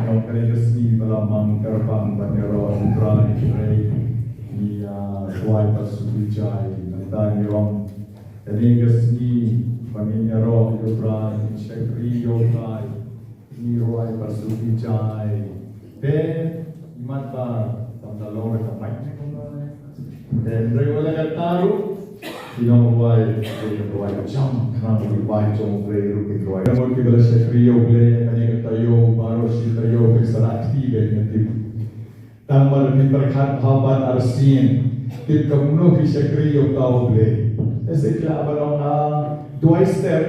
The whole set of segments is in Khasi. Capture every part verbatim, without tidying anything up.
Ïa kane ka sngi ba la mang kyrpang ban ïaroh U Trai, hynrei ngi, ah, duwai pat sngewbha ïa ngi. Nangta ngi ong, kane ka sngi ba ngin ïaroh ïa U Trai, ngin shakri ïa U Trai, ngi duwai pat sngewbha ïa ngi. Te imat ba tam da long ka mic ne kumno ne. Te hynrei wat la katta ruh, ki nongduwai, ki nongduwai jam, nang ki bai jong U Blei ruh ki duwai. Namar kiba la shakri ïa U Blei, kane ka taïew, baroh shi taïew, phin sa lah kti beit nga tip. Tang ba phin pyrkhat ha ban arsien, tip kumno phi shakri ïa uta U Blei. Te sa phi lah ban ong, ah, duwai step.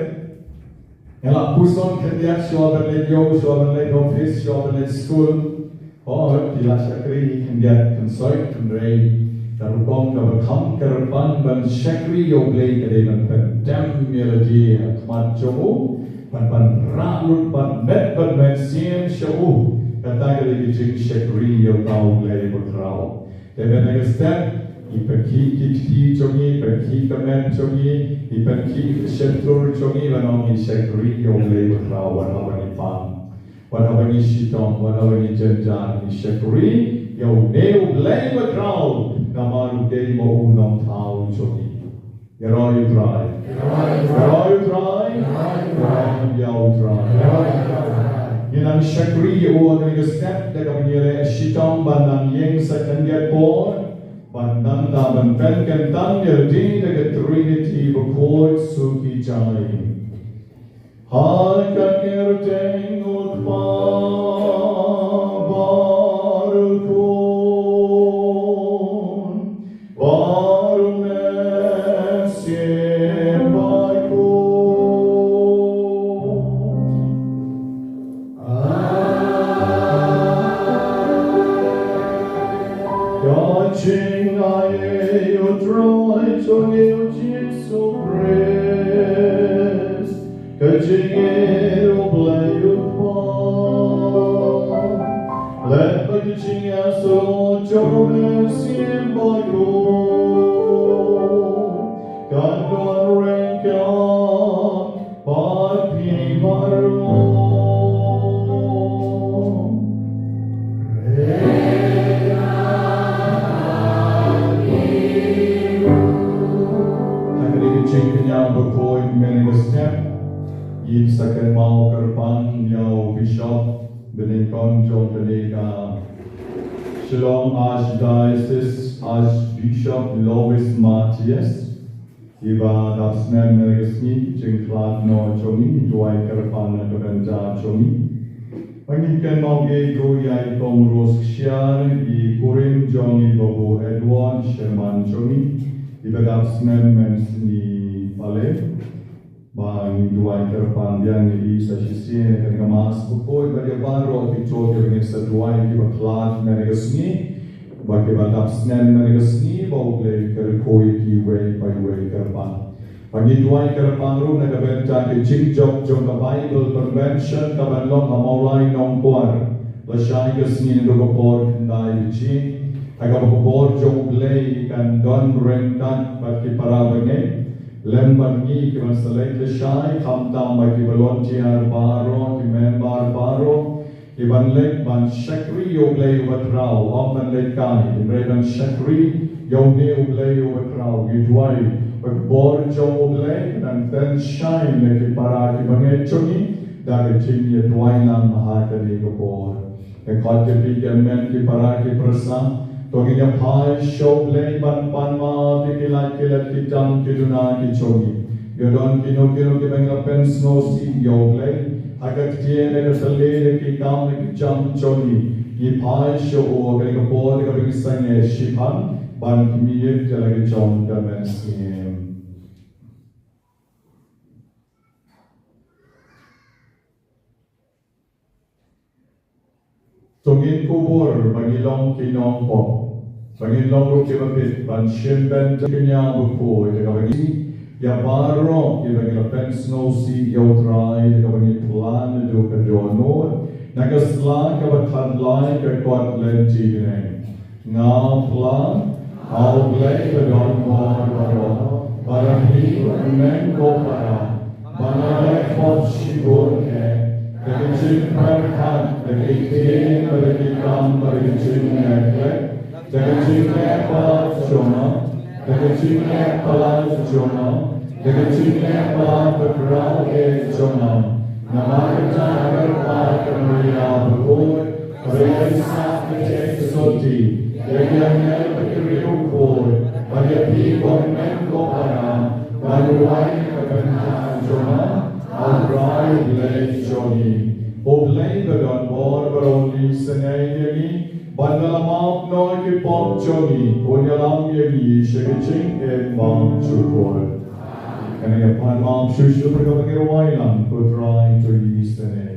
Nga la puson khyndiat shuwa ban leit ïew, shuwa ban leit office, shuwa ban leit skul. Hooid, phi la shakri khyndiat khynsoit, hynrei ka rukom kaba kham kyrpang ban shakri ïa U Blei ka dei ban pyndem ïa lade ha khmat jong u, ban, ban rah lut bad met bad mynsiem sha u. Kata ka dei ka jingshakri ïa uta U Blei bakhraw. Te mynta ka step, ngi pynkhih ki kti jong ngi, pynkhih ka met jong ngi, ngi pynkhih ka shyntur jong ngi, ban ong ngi shakri ïa U Blei bakhraw, wat haba ngi pang, wat haba ngi shitom, wat haba ngi jynjar, ngi shakri ïa une U Blei bakhraw, namar u dei ma u Nongthaw jong ngi. Ïaroh ïa U Trai. Ïaroh ïa U Trai. Ïaroh ïa U Trai. Ngin nang shakri ïa u ha kane ka step da kaba ngin ïaleh shitom ban nang ïeng sa khyndiat por, ban nang da ban pynkyntang ïa lade da ka Trinity bakhuid suki jai. Ha ka kyrteng U Kpa bad U Khun bad U Mynsiem Bakhuid. Ngin sa kynmaw kyrpang ïa u Bishop banyngkong jong kane ka Shillong Archdiocese, Archbishop Lois Mathias, iba dap snem na ka sngi. Ki jingkhlad noh jong ngi, ngi duwai kyrpang na ka bynta jong ngi. Ba ngin kynmaw ïa i kong Rose Kshiar, i kurim jong i Babu Edward Sherman jong ngi, iba dap snem mynsngi Palei. Ba ngin duwai kyrpang biang ïa i sa shisien ha kane ka Mass bakhuid, bad ïa baroh kito kiba ngin sa duwai, kiba khlad mynne ka sngi, bad kiba dap snem mynne ka sngi, ba U Blei un kyrkhu ïa ki uwei pa uwei kyrpang. Ba ngin duwai kyrpang ruh na ka bynta ka jingjop jong ka Bible Convention kaban long ha Mawlai Nongkwar, lashai ka sngi naduh ka por khyndai baje. Ha kaba ka bor jong U Blei kan don ryngkat bad ki para bangeit, lem bad ngi kiban sa leit lashai, khamtam bad ki volunteer baroh, ki member baroh, kiban leit ban shakri ïa U Blei uba khraw, ym ban leit kai, hynrei ban shakri ïa une U Blei uba khraw. Ngi duwai ba ka bor jong U Blei kan tynshai na ki para ki bangeit jong ngi da ka jingïaduwai lang ha kane ka por. Nga khot ïa phi ki hynmen ki para ki pyrsa, to ngin ïa phai sha U Blei ban pan map ïa ki lad ki lad, ki tam ki duna ki jong ngi. Ïoh don kino kino kiba ngi la pynsngewsih ïa U Blei ha ka ktien, ha ka thylliej, ha ki kam, ha ki jam jong ngi, ngi phai sha u ha kane ka por kaba ngi sangeh shiphang ban khmih ïa la ka jong ka mynsiem. To ngin kubur ba ngi long ki nongpop, ba ngin long ruh kiba bit ban shim bynta ki kynja bakhuid, da kaba ngi ïa baroh kiba ngi la pynsngewsih ïa U Trai, da kaba ngi phla naduh ka dohnud na ka sla kaba khatlai ka kot lynti bneng. Nga phla ha U Blei ba don bor baroh, ba la plie u hynmen ko para, ba nga la pop shibun eh, da ka jingpyrkhat, da ka ktien, da ka kam, da ka jingïakhleh, da ka jingïakhleh jong nga, da ka jingïakhleh jong nga, da ka jingïakhleh bakhraw eh jong nga. Namar kata nga kyrpad ïa ka Maria bakhuid, ba ïa sah ka jingsotti ïa ki angel bad ki riewkhuid, bad ïa phi ko hynmen ko para, ban duwai na ka bynta jong nga ha U Trai U Blei jong ngi. U Blei ba don bor baroh un isynei ïa ngi, bad un ïalam map noh ïa ki pop jong ngi, un ïalam ïa ngi sha ka jingim ba shukor. Kane ka pan map shuh shuh, kaba ngi rwai lang, ko Trai to isynei.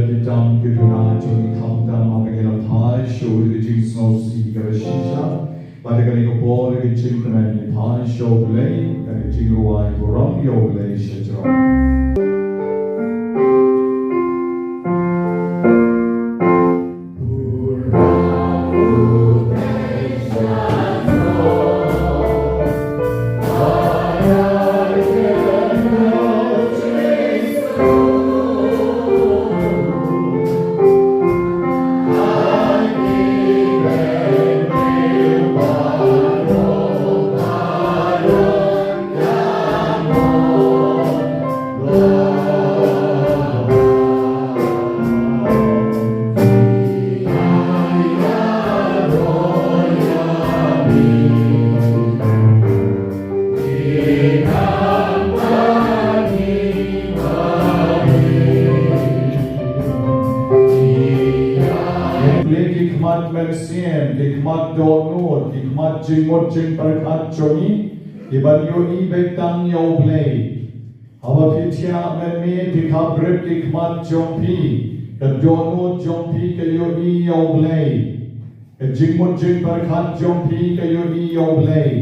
Ki tam ki duna jong ngi khamtam haba ngi la phai sha u da ka jingsngewsih kaba shisha. Bad ha kane ka por ka jingkmen ngi phai sha U Blei da ka jingrwai burom ïa U Blei sha jrong. Ki khmat mynsiem, ki khmat dohnud, ki khmat jingmut jingpyrkhat jong ngi, ki ban ïohi beit tang ïa U Blei. Haba phi thiah mynmiet phi khapbrip ki khmat jong phi, ka dohnud jong phi ka ïohi ïa U Blei. Ka jingmut jingpyrkhat jong phi ka ïohi ïa U Blei.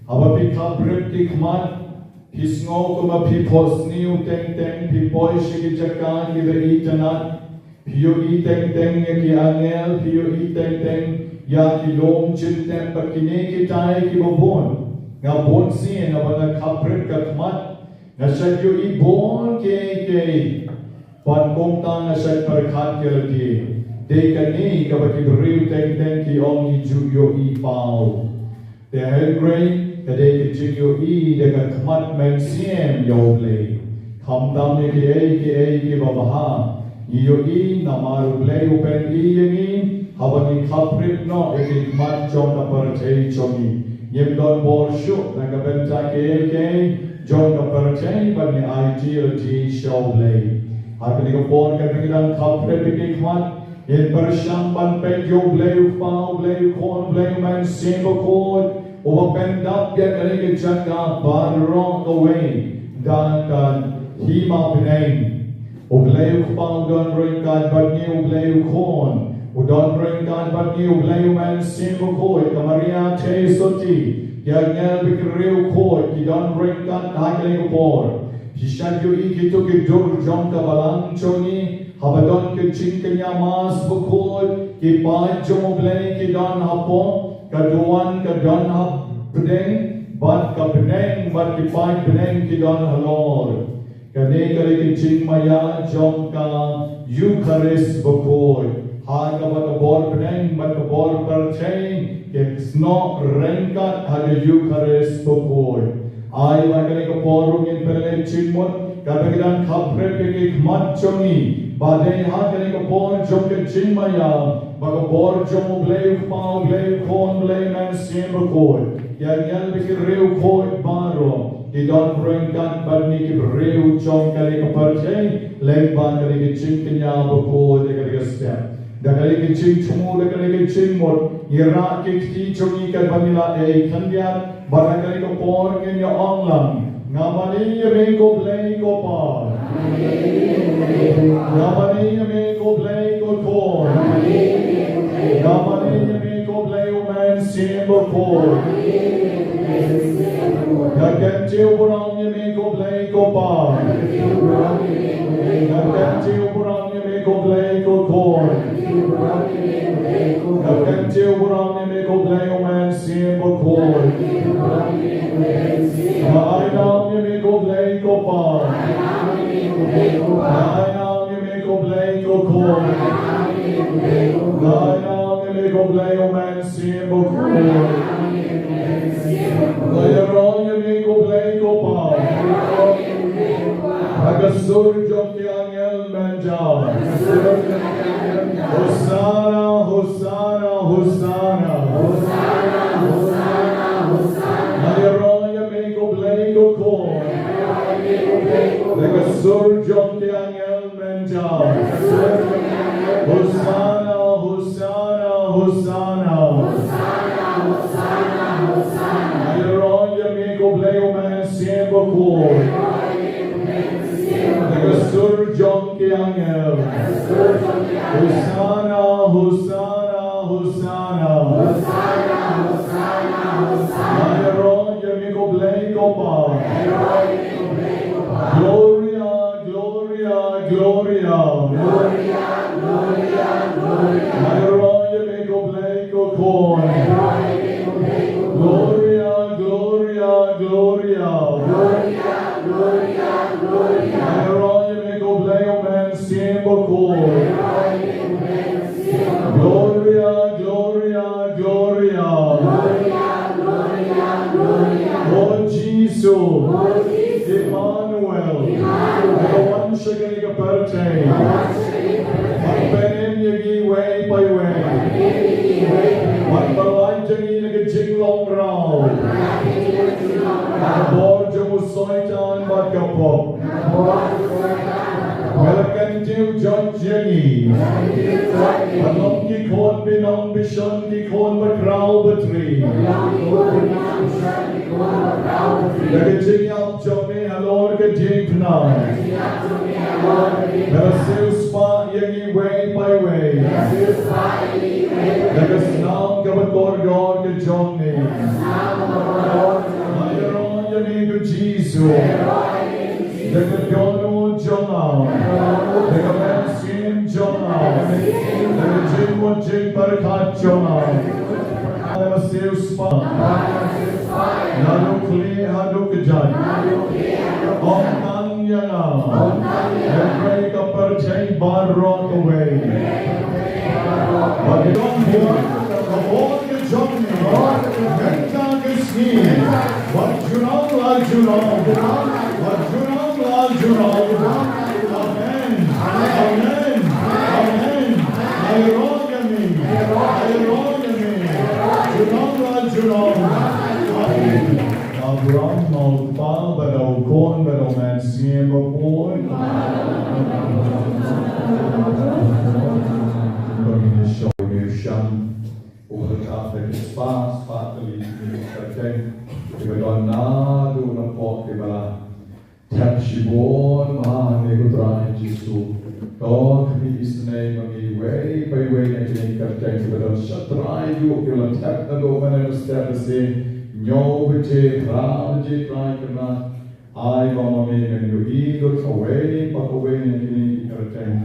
Haba phi khapbrip ki khmat, phi sngew kumba phi phohsniew teng teng, phi poi sha ki jaka kiba itynnad. Phi ïohi teng teng ïa ki angel, phi ïohi teng teng ïa ki lum jingtep bad kine kitai kiba bun. Nga bunsien haba nga khapbrip ka khmat, nga shait ïohi bun kiei kiei. Bad kumta nga shait pyrkhat ïa lade. Dei kane kaba ki briew teng teng ki ong ngi ju ïohi paw. Te hynrei ka dei ka jingïohi da ka khmat mynsiem ïa U Blei. Khamtam ïa kiei kiei kiba bha ngi ïohi namar U Blei u pyni ïa ngi haba ngi khapbrip noh ïa ki khmat jong ka pyrthei jong ngi. Ngim don bor shuh na ka bynta kiei kiei jong ka pyrthei ba ngi aiti lade sha U Blei. Ha kane ka por katba ngi dang khapbrip ïa ki khmat, ngin pyrshang ban peit ïa U Blei U Kpa, U Blei U Khun, U Blei U Mynsiem Bakhuid, uba pyndap ïa kane ka jaka baroh kawei da ka hima bneng. U Blei U Kpa u don ryngkat bad ngi, U Blei U Khun u don ryngkat bad ngi, U Blei U Mynsiem Bakhuid, ka Maria Theisotti, ki angel bad ki riewkhuid ki don ryngkat ha kane ka por. Phi shait ïohi kito ki dur jong ka balang jong ngi, haba don ka jingkñia Mass bakhuid, ki paid jong U Blei ki don hapoh, ka duwan ka don hapdeng, bad ka bneng bad ki paid bneng ki don halor. Kane ka dei ka jingmaïa jong ka Eukharist bakhuid. Ha kaba ka bor bneng bad ka bor pyrthei ki snoh ryngkat ha ka Eukharist bakhuid. Ai ba kane ka por ruh ngin pynleit jingmut, katba ngi dang khapbrip ïa ki khmat jong ngi, ba dei ha kane ka por jong ka jingmaïa ba ka bor jong U Blei U Kpa, U Blei U Khun, U Blei U Mynsiem Bakhuid, ki angel bad ki riewkhuid baroh ki don ryngkat bad ngi ki briew jong kane ka pyrthei lyngba kane ka jingkñia bakhuid da kane ka step. Da kane ka jingthmu, da kane ka jingmut, ngi rah ki kti jong ngi katba ngi la ei khyndiat, bad ha kane ka por ngin ïa ong lang: Nga mane ïa me ko Blei ko Pa. Nga mane ïa me ko Blei ko Khun. Nga mane ïa me ko Blei U Mynsiem Bakhuid. Nga kyntiew burom ïa me ko Blei ko Pa. Nga kyntiew burom ïa me ko Blei ko Khun. Nga kyntiew burom ïa me ko Blei U Mynsiem Bakhuid. Nga ai nam ïa me ko Blei ko Pa. Nga ai nam ïa me ko Blei ko Khun. Nga ai nam ïa me ko Blei U Mynsiem Bakhuid. Nga ïaroh ïa me ko Blei ko Pa. Ha ka sur jong ki angel men jaw. Hosana, Hosana, Hosana. Nga ïaroh ïa me ko Blei ko Khun. Ha ka sur jong ki angel men jaw. Hosana, Hosana, Hosana. Nga ïaroh ïa me ko Blei U Mynsiem Bakhuid. Ha ka sur jong ki angel. Hosanna, Hosanna, Hosanna. Hosanna, Hosanna, Hosanna. Ngi ïaroh ïa me ko Blei ko Pa. Ngi ïaroh ïa me ko Blei ko Pa. Gloria, Gloria, Gloria. Gloria, Gloria, Gloria. Ngi ïaroh ïa me ko Blei ko Khun. Ngi ïaroh ïa me ko Blei ko Khun. Gloria, Gloria, Gloria. Gloria, Gloria, Gloria. Ngi ïaroh ïa me ko Blei U Mynsiem Bakhuid. Ngi ïaroh ïa me ko Blei U Mynsiem Bakhuid. Gloria, Gloria, Gloria. Gloria, Gloria, Gloria. O Jisu. O Jisu. Emmanuel. Emmanuel. Ba wan sha kane ka pyrthei. Ba wan sha kane ka pyrthei. Ban pynim ïa ngi iwei pa iwei. Ban pynim ïa ngi iwei pa iwei. Ban pynlait ïa ngi na ka jinglong raw. Ban pynlait ïa ngi na ka jinglong raw. Na ka bor jong u Soitan bad ka pop. Na ka bor jong u Soitan bad ka pop. Me la kyntiew jot ïa ngi. Me la kyntiew jot ïa ngi. Ban long ki khun, ban long bishon, ki khun bakhraw batri. Ban long ki khun, ban long bishon, ki khun bakhraw batri. Da ka jingïap jong me halor ka diengphna. Da ka jingïap jong me halor ka diengphna. Me la siewspah ïa ngi iwei pa iwei. Me la siewspah ïa ngi iwei pa iwei. Da ka snam kaba kordor ka jong me. Da ka snam kaba kordor ka jong me. Ngi ïaroh ïa me ko Jisu. Ngi ïaroh ïa me ko Jisu. Da ka dohnud jong nga. Da ka dohnud jong nga. Da ka mynsiem jong nga. Da ka mynsiem jong nga. Da ka jingmut jingpyrkhat jong nga. Ba nga siewspah. Ba nga siewspah. Naduh khlieh haduh kjat. Naduh khlieh haduh kjat. Ym tang ïa nga. Ym tang ïa nga. Hynrei ka pyrthei baroh kawei. Hynrei ka pyrthei baroh kawei. Ba ka don bor, ka bor ka jong me. Bor ka jong me. Mynta ka sngi. Bad junom la junom. Bad junom la junom. Amen. Amen. Amen. Ngi ïaroh ïa me. Ngi ïaroh ïa me. Junom la junom. Amen. Abraham, ma u Kpa, bad u Khun, bad u Mynsiem Bakhuid. Ba ngin ïa shong, ngin ïa shong. U Kpa, u Kpa, u Kpa, u Kpa, u Kpa, kiba don naduh na pok kiba la thep shibun bha ha me ko Trai Jisu. To khmih isynei ma ngi iwei pa iwei na kine ki kyrteng kiba don sha trai duh kiba la thep naduh mynne mynstep, ba sien hynñiew baje, phra baje Trai Kynrad. Ai ba ma me men ïohi lut kawei pa kawei na kine ki kyrteng.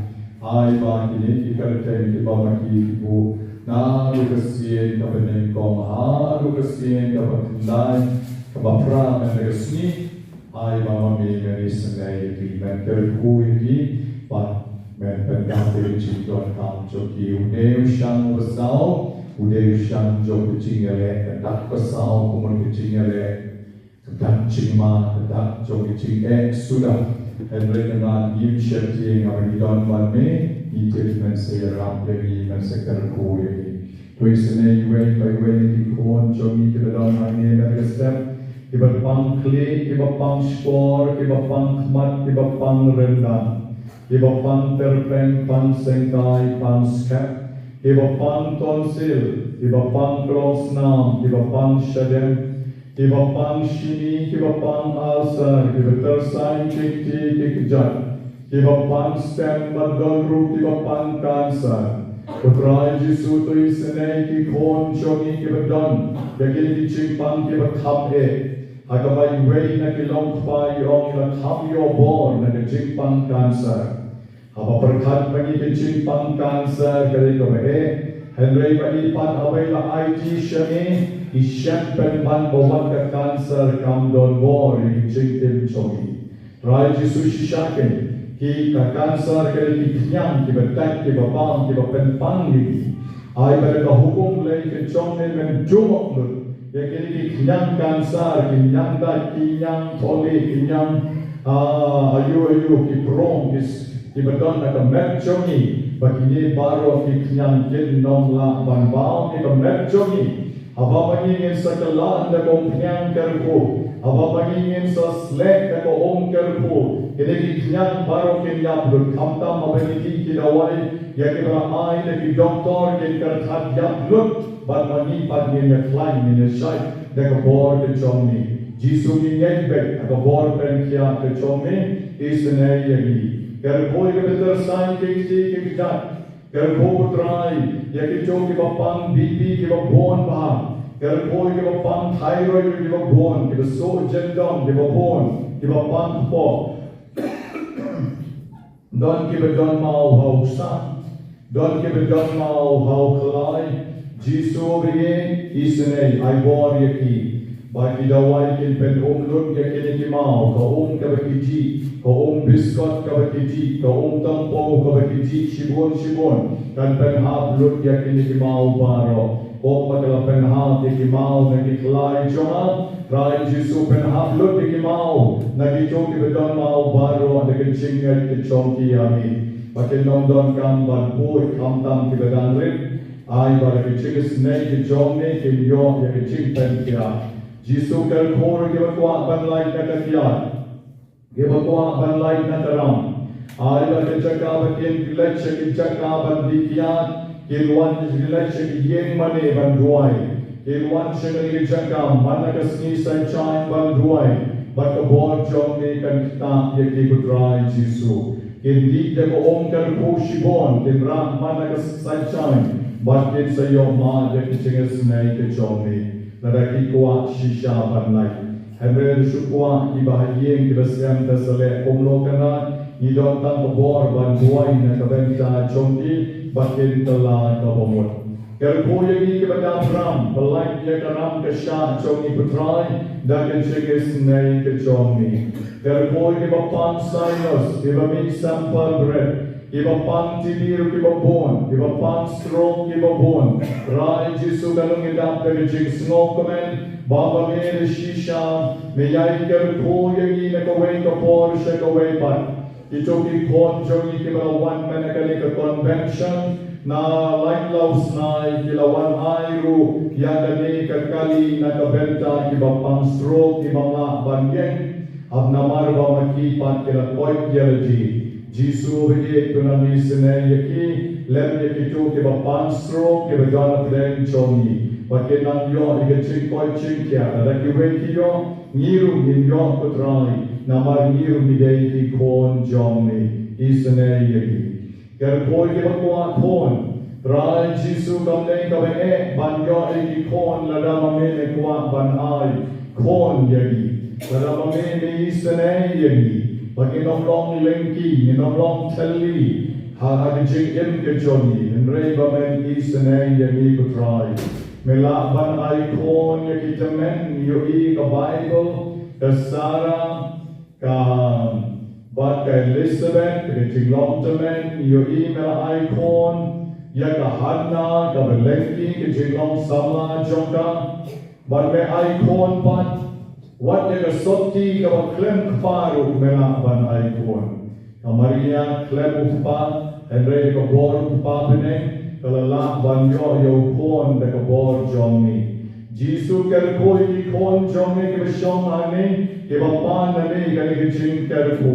Ai ba kine ki kyrteng kiba ma ki ki buh naduh ka sien kaba nyngkong haduh ka sien kaba khyndai, kaba phra mynne ka sngi. Ai ba ma me men isynei ïa ki, men kyrkhu ïa ki, bad men pyndap ïa ka jingdonkam jong ki. Une u shang uba saw u dei u shang jong ka jingïaleh, ka dak ba saw ka mut ka jingïaleh, ka dak jingma, ka dak jong ka jingeh suda. Hynrei Kynrad, ngim sheptieng, haba ngi don bad me, ngi tip men sa ïarap ïa ngi, men sa kyrkhu ïa ngi. To isynei iwei pa iwei na ki khun jong ngi kiba don hangne mynne ka step, kiba pang khlieh, kiba pang shkor, kiba pang khmat, kiba pang ryndang, kiba pang tyrpeng, pang sengkai, pang skep, kiba pang tonsil, kiba pang klongsnam, kiba pang shadem, kiba pang shini, kiba pang ulcer, kiba tyrsain ki kti ki kjat, kiba pang stent bad don ruh kiba pang cancer. Ko Trai Jisu, to isynei ki khun jong ngi kiba don ïa kine ki jingpang kiba kham eh. Ha kaba iwei na ki longkpa i ong, i la kham ïoh bor na ka jingpang cancer. Haba pyrkhat ma ngi ka jingpang cancer ka dei kaba eh, hynrei ba i pat haba i la aiti sha me, i shem pynban ba wat ka cancer kam don bor ïa ka jingim jong i. Trai Jisu, shisha kein ki, ka cancer ka dei ki khñiang kiba dait, kiba bam, kiba pynpang ïa ngi. Ai ba da ka hukum Blei ka jong me men duh lut ïa kine ki khñiang cancer, ki khñiang dait, ki khñiang thylliej, ki khñiang, ah, aïu aïu, ki prong, ki s-, kiba don ha ka met jong ngi, ba kine baroh ki khñiang kin ym lah ban bam ïa ka met jong ngi. Haba ma ngi ngin sa kylla da ka umphniang kyrkhu, haba ma ngi ngin sa sleh da ka um kyrkhu, kine ki khñiang baroh kin ïap lut, khamtam haba ngi dih ki dawai ïa kiba la ai da ki doktor, kin kyrthat ïap lut. Bad ma ngi pat ngin ïa khlaiñ, ngin ïa shait da ka bor ka jong me. Jisu, ngi ngeit beit ha ka bor pynkhiah ka jong me. Isynei ïa ngi. Kyrkhu ïa kiba tyrsain ki kti ki kjat. Kyrkhu ko Trai ïa kito kiba pang B P kiba bun bha. Kyrkhu ïa kiba pang thyroid kiba bun, kiba suh jyndong kiba bun, kiba pang kpoh. Don kiba don maw ha u ksan, don kiba don maw ha u khlaiñ. Jisu ba ïeit, isynei, ai bor ïa ki. Ba ki dawai kin pynum lut ïa kine ki maw, ka um kaba ki dih, ka um biskot kaba ki dih, ka um tangpo kaba ki dih shibun shibun, kan pynhap lut ïa kine ki maw baroh. Kumba ka la pynhap ïa ki maw na ki khlaiñ jong nga, Trai Jisu, pynhap lut ïa ki maw na kito kiba don maw baroh da ka jingngeit ka jong ki ïa me. Ba kin ym donkam ban buh khamtam kiba dang rit. Ai ba da ka jingisynei ka jong me kin ïoh ïa ka jingpynkhiah. Jisu, kyrkhu ruh kiba kwah ban lait na ka kiad, kiba kwah ban lait na ka ram. Ai ba ka jaka ba kin leit sha ka jaka ban dih kiad, kin wan leit sha ka ïing mane ban duwai. Kin wan sha ka jaka man la ka sngi Saitjaiñ ban duwai. Bad ka bor jong me kan ktah ïa ki, ko Trai Jisu. Kin dih da ka um kyrkhu shibun, kin rah man la ka Saitjaiñ, bad kin sa ïoh mad ïa ka jingisynei ka jong me. Lada ki kwah shisha ban lait. Hynrei lada shu kwah kiba ha ïing kiba shem da sa leh kumno kane, ngi don tang ka bor ban duwai na ka bynta jong ki, ba kin kylla kaba mut. Kyrkhu ïa ngi kiba dap ram, ba lait ïa ka ram ka shah jong ngi, ko Trai, da ka jingisynei ka jong me. Kyrkhu ïa kiba pang sinus, kiba mih samphar bret, kiba pang T B ruh kiba bun, kiba pang stroke kiba bun. Trai Jisu, katno ngi dap da ka jingsngewkmen ba ma me da shisha me ïai kyrkhu ïa ngi na kawei ka por sha kawei pat. Kito ki khun jong ngi kiba la wan mynne ha kane ka convention, na Laitluisnai ki la wan ai ruh ïa kane ka kali na ka bynta kiba pang stroke, kiba ym lah ban ïeng. Ap namar ba ma ki pat ki la koit ïa lade. Jisu ba ïeit, to nang isynei ïa ki, lem ïa kito kiba pang stroke kiba don hapdeng jong ngi, ba kin nang ïoh ïa ka jingkoit jingkhiah. Lada kiwei ki ïoh, ngi ruh ngin ïoh, ko Trai, namar ngi ruh ngi dei ki khun jong me. Isynei ïa ki. Kyrkhu ïa kiba kwah khun. Trai Jisu, kam dei kaba eh ban ïoh ïa ki khun lada ma me me kwah ban ai khun ïa ngi. Lada ma me me isynei ïa ngi, ba ngin ym long lyngkhi, ngin ym long thylli ha, ha ka jingim ka jong ngi. Hynrei ba men isynei ïa ngi, ko Trai. Me lah ban ai khun ïa ki tymmen, ïohi ka Baibl, ka Sarah, ka, bad ka Elizabeth, ka jinglong tymmen, ïohi me la ai khun ïa ka Hannah, kaba lyngkhi, ka jinglong samla jong ka. Bad me ai khun pat, wat ïa ka Sotti kaba khlem kpa ruh me lah ban ai khun. Ka Maria khlem u kpa, hynrei da ka bor u Kpa bneng, ka la lah ban ïoh ïa u khun da ka bor jong me. Jisu, kyrkhu ïa ki khun jong me kiba shong hangne, kiba pan na me kane ka jingkyrkhu.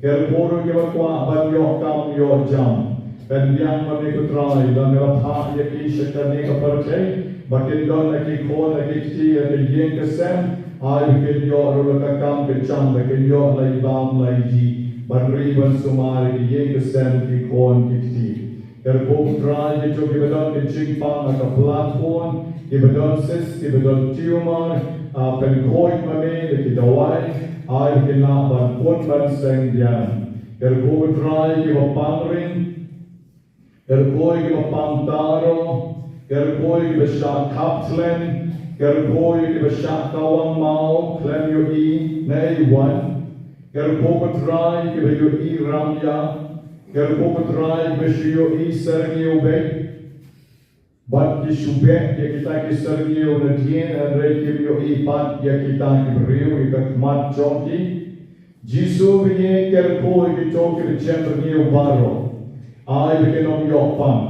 Kyrkhu ruh kiba kwah ban ïoh kam ïoh jam. Pynbiang ma me, ko Trai, lada me la phah ïa ki sha kane ka pyrthei, ba kin don la ki khun la ki kti ha ka ïing ka sem, ai ba kin ïoh ruh la ka kam ka jam, ba kin ïoh la i bam la i dih ban ri ban sumar ha ka ïing ka sem, ki khun ki kti. Kyrkhu, ko Trai, kito kiba don ka jingpang ha ka blood khun, kiba don cyst, kiba don tumor, ah, pynkhuid ma me da ki dawai, ai ba kin lah ban pun ban seng biang. Kyrkhu, ko Trai, kiba pang ring, kyrkhu ïa kiba pang taro, kyrkhu ïa kiba shah khap thleng, kyrkhu ïa kiba shah kawang maw khlem ïohi ne ei wan. Kyrkhu, ko Trai, ïa kiba ïohi ramïa, kyrkhu, ko Trai, ïa kiba shu ïohi syrngiew beit. Bad ki shu beh ïa kita ki syrngiew nadien, hynrei kim ïohi pat ïa kita ki briew, ïa ka khmat jong ki. Jisu, ba ïeit, kyrkhu ïa kito kiba jem rngiew baroh. Ai ba kin ym ïoh pang,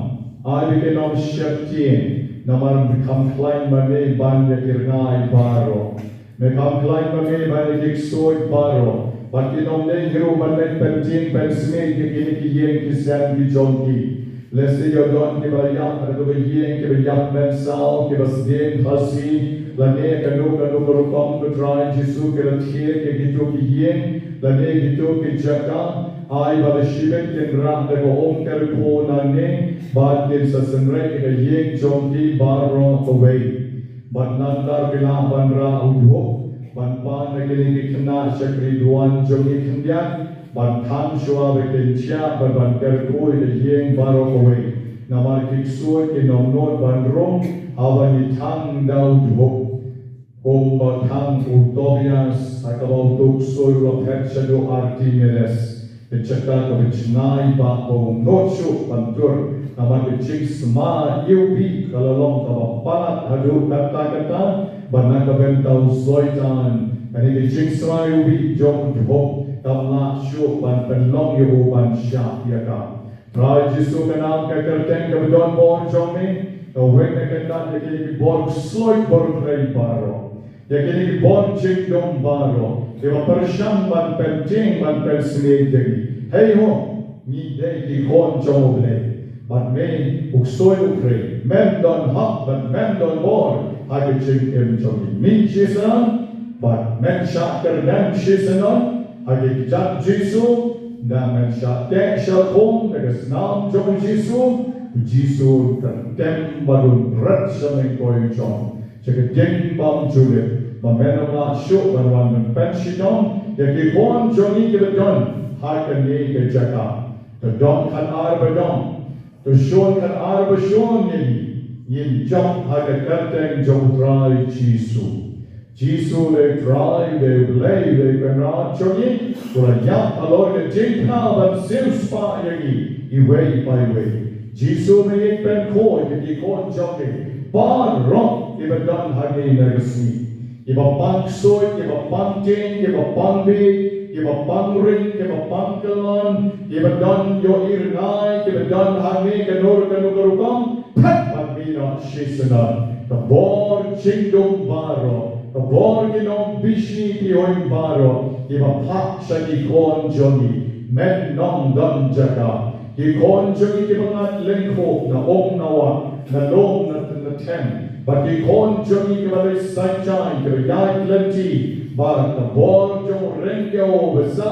ai ba kin ym sheptieng, namar me kham khlaiñ ma me ban ïa ki rngai baroh. Me kham khlaiñ ma me ban ïa ki ksuid baroh. Bad kin ym dei hi ruh ban leit pyntieng pynsmiej ïa kine ki ïing ki sem ki jong ki. Lehse ïoh don kiba ïap ha kato ka ïing, kiba ïap mynsaw, kiba sdien phasi, lane kano kano ka rukom, ko Trai Jisu, ki la thied ïa kito ki ïing lane kito ki jaka. Ai ba la shibit kin rah da ka um kyrkhu nangne, bad kin sa synreit ïa ka ïing jong ki baroh kawei. Bad nangta phi lah ban rah u dhup, ban pan na kine ki khynnah sha ka ri duwan jong ngi khyndiat, ban thang shuwa ba kin thiah, bad ban kyrkhu ïa ka ïing baroh kawei. Namar ki ksuid kin ym nud ban rung haba ngi thang da u dhup. Kumba thang u Tobias ha kaba u tu ksuid u la phet shaduh Arkimedes. Ka jaka kaba jngai ba, ba um nud shuh ban tur. Namar ka jingsma ïa u bih ka la long kaba palat haduh katta katta, bad na ka bynta u Soitan, kane ka jingsma ïa u bih jong u dhup kam lah shuh ban pynlong ïa u ban shah ïa ka. Trai Jisu, ka nam, ka kyrteng kaba don bor jong me ka weng, ka kyndat ïa kine ki bor ksuid bor khrei baroh, ïa kine ki bor jingdum baroh kiba pyrshang ban pyntieng ban pynsmit ïa ngi. Hei ho, ngi dei ki khun jong U Blei, bad me u ksuid u khrei, mem don hok bad mem don bor ha ka jingim jong ngi. Mih shisha bad men shah kyrdan shisha ha ka kjat Jisu, da men shah teh shah khum da ka snam jong u Jisu. U Jisu u kyrtem bad un rat sha mynkoi jong, sha ka ding bymjulip, ba men ym lah shuh ban wan ban pynshitom ïa ki khun jong ngi kiba don ha kane ka jaka. Ka dong khatar ba dong, ka shun khatar ba shun, ngin, ngin jop ha ka kyrteng jong U Trai Jisu. Jisu, U dei Trai, U dei U Blei, U dei Kynrad jong ngi, u la ïap halor ka jingpynah ban siewspah ïa ngi iwei pa iwei. Jisu, me ïeit pynkhuid ïa ki khun jong me baroh kiba don hangne na ka sngi, kiba pang ksuid, kiba pang tieng, kiba pang bieit, kiba pang ring, kiba pang kyllon, kiba don ïohi rngai, kiba don hangne kano kano ka rukom, phet bad mih noh shisha. Ka bor jingdum baroh, ka bor ki nongbishni pihuiñ baroh kiba phah sha ki khun jong ngi, men ym don jaka. Ki khun jong ngi kiba ngat lyngkhuh na um na wah, na lum na, na them, bad ki khun jong ngi kiba leit saitai, kiba ïaid lynti, bad ka bor jong u ryngkew u basa,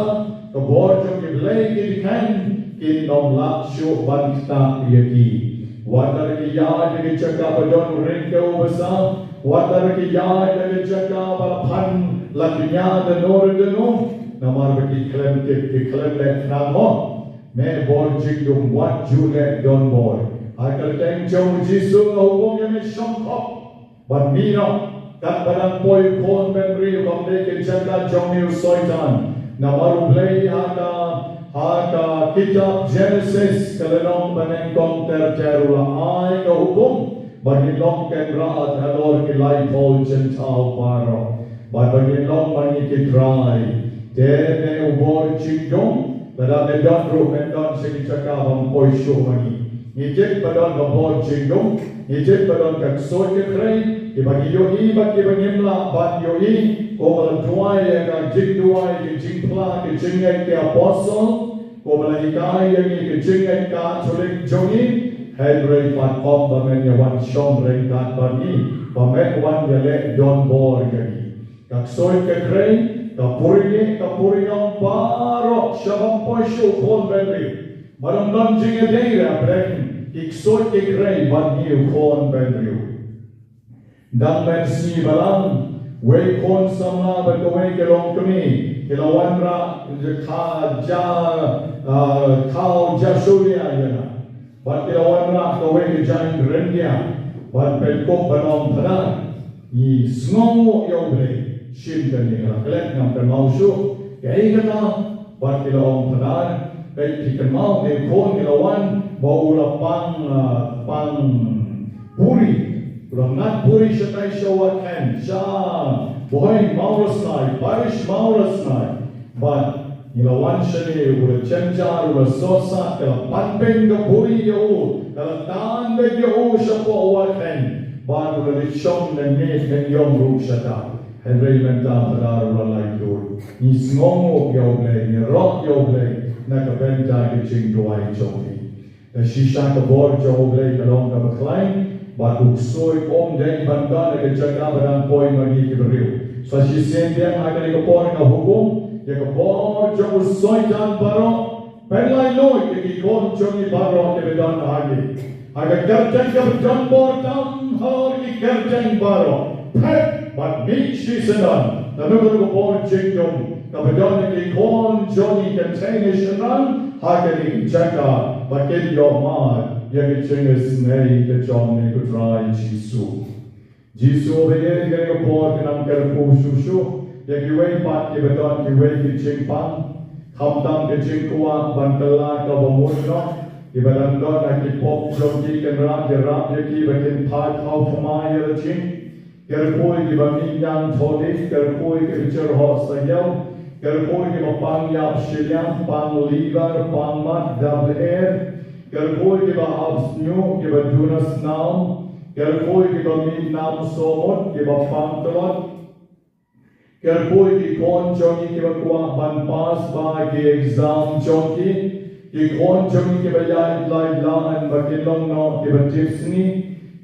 ka bor jong ki blei ki dkheiñ, kin ym lah shuh ban ktah ïa ki. Wat la ki ïaid na ki jaka ba don ryngkew u basa, wat la ki ïaid na ki jaka ba la phan la ki ïaid da no re da no, namar ba ki khlem tip, ki khlem leh khnang mo. Me bor jingdum, wat ju leh donbor. Ha ka kyrteng jong u Jisu nga hukum ïa me, shong khop bad mih noh. Katba dang poi u khun bynriew, kam dei ka jaka jong me u Soitan. Namar U Blei ha ka, ha ka kitab Jenesis ka lynnong banyngkong ter ter u la ai ka hukum ba ngin long kynrad halor ki laiphew jynthaw baroh, bad ba ngin long ma ngi ki trai. Te me u bor jingdum, lada me don ruh, me don sha ki jaka bym poi shuh ma ngi. Ngi tip ba don ka bor jingdum, ngi tip ba don ka ksuid ka khrei, kiba ngi ïohi bad kiba ngim lah ban ïohi. Kumba la duwai ïa ka jingduwai, ka jingphla, ka jingngeit ki apostol, kumba la hikai ïa ngi ka jingngeit Katholik jong ngi, hynrei pat ym ba men ïa wan shong ryngkat bad ngi, ba men wan ïaleh donbor ïa ngi. Ka ksuid ka khrei, ka purieh ka puriong baroh, sha bym poi shuh u khun bynriew. Bad ym don jingïadei re hapdeng ki ksuid ki khrei bad ngi u khun bynriew. Dang mynsngi balang, wei khun samla bad kawei ki longkmie ki la wanrah kha ja, ah, khaw ja shuria ïa nga. Bad ki la wanrah kawei ka jaiñ ryndia ban pynkup ban ong, Phadar, ngi sngewnguh ïa U Blei. Shim kane, ka la klet, ngam kynmaw shuh kaei kata. Bad ki la ong, Phadar, peit, phi kynmaw, ne khun ngi la wan ba u la pang, ah, pang puri. U la ngat puri shatai sha Wahkhein, sha Bhoi Mawlasnai, Parish Mawlasnai. Bad ngi la wan shane, u la jynjar, u la sohsat, ka la pan beiñ ka puri ïa u, ka la tan beit ïa u shapoh Wahkhein. Bad u la leit shong nangmiet nangïong ruh shata. Hynrei mynta Phadar u la laitluid. Ngi sngewnguh ïa U Blei, ngi ïaroh ïa U Blei na ka bynta ka jingduwai jong phi. Te shisha ka bor jong U Blei ka long kaba khlaiñ, bad u ksuid um dei ban don ha ka jaka ba dang poi ma ngi ki briew. Sa shisien biang ha kane ka por nga hukum ïa ka bor jong u Soitan baroh, Pynlait lut ïa ki khun jong ngi baroh kiba don ha ngi. Ha ka kyrteng kaba don bor tam halor ki kyrteng baroh. Phet bad mih shisyndon. Naduh ka por jingdum kaba don ïa ki khun jong ngi, container shynrang ha kane ka jaka ba kin ïohmad ïa ka jingisynei ka jong ngi, ko Trai Jisu. Jisu, ba ïa kane ka por ka nang kyrkhu shuh shuh ïa kiwei pat kiba don kiwei ki jingpang, khamtam ka jingkwah ban kylla kaba mut noh, kiba dang don ha ki pop jong ki, Kynrad ïarap ïa ki ba kin phai thaw thymmai ïa la jong. Kyrkhu ïa kiba mih ñiang thoh dih, kyrkhu ïa kiba jyrhoh sahiaw, kyrkhu ïa kiba pang ïap shiliang, pang liver, pang mat, double air, kyrkhu ïa kiba ap shñiuh, kiba duna snam, kyrkhu ïa kiba mih nam soh mut, kiba pang tlot, kyrkhu ïa ki khun jong ngi kiba kwah ban pass bha ki exam jong ki, ki khun jong ngi kiba ïaid lait laiñ ba kin long noh kiba tipsngi,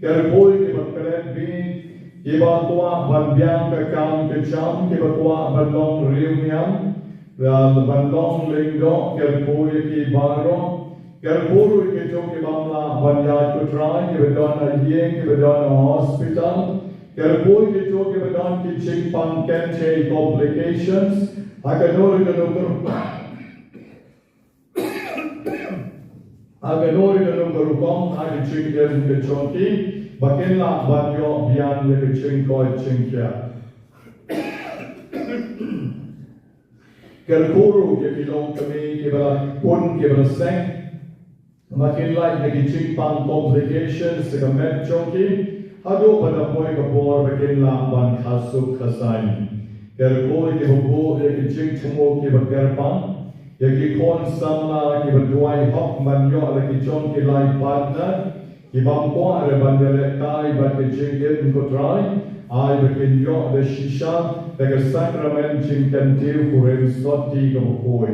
kyrkhu ïa kiba klet bit, kiba kwah ban biang ka kam ka jam, kiba kwah ban long riewniam, ban long lyngdoh, kyrkhu ïa ki baroh. Kyrkhu ruh ïa kito ki bym lah ban ïaid, ko Trai, kiba don ha ïing, kiba don ha hospital. Kyrkhu ïa kito kiba don ki jingpang kynthei, complications. Ha kano kano ka rukom, ha kano kano ka rukom ha ka jingim ka jong ki, ba kin lah ban ïoh biang ïa ka jingkoit jingkhiah. Kyrkhu ruh ïa ki longkmie kiba la pun kiba la seng, ba kin lait na ki jingpang, complications, ha ka met jong ki, haduh ba da poi ka por ba kin lah ban kha suk kha saiñ. Kyrkhu ïa kiba buh ïa ki jingthmu kiba kyrpang, ïa ki khun samla kiba duwai hok ban ïoh la ki jong ki lai partner, ki bym kwah re ban ïalehkai bad ka jingim, ko Trai, ai ba kin ïoh da shisha da ka sakramen jingkyntiew kurim sotti kaba poi.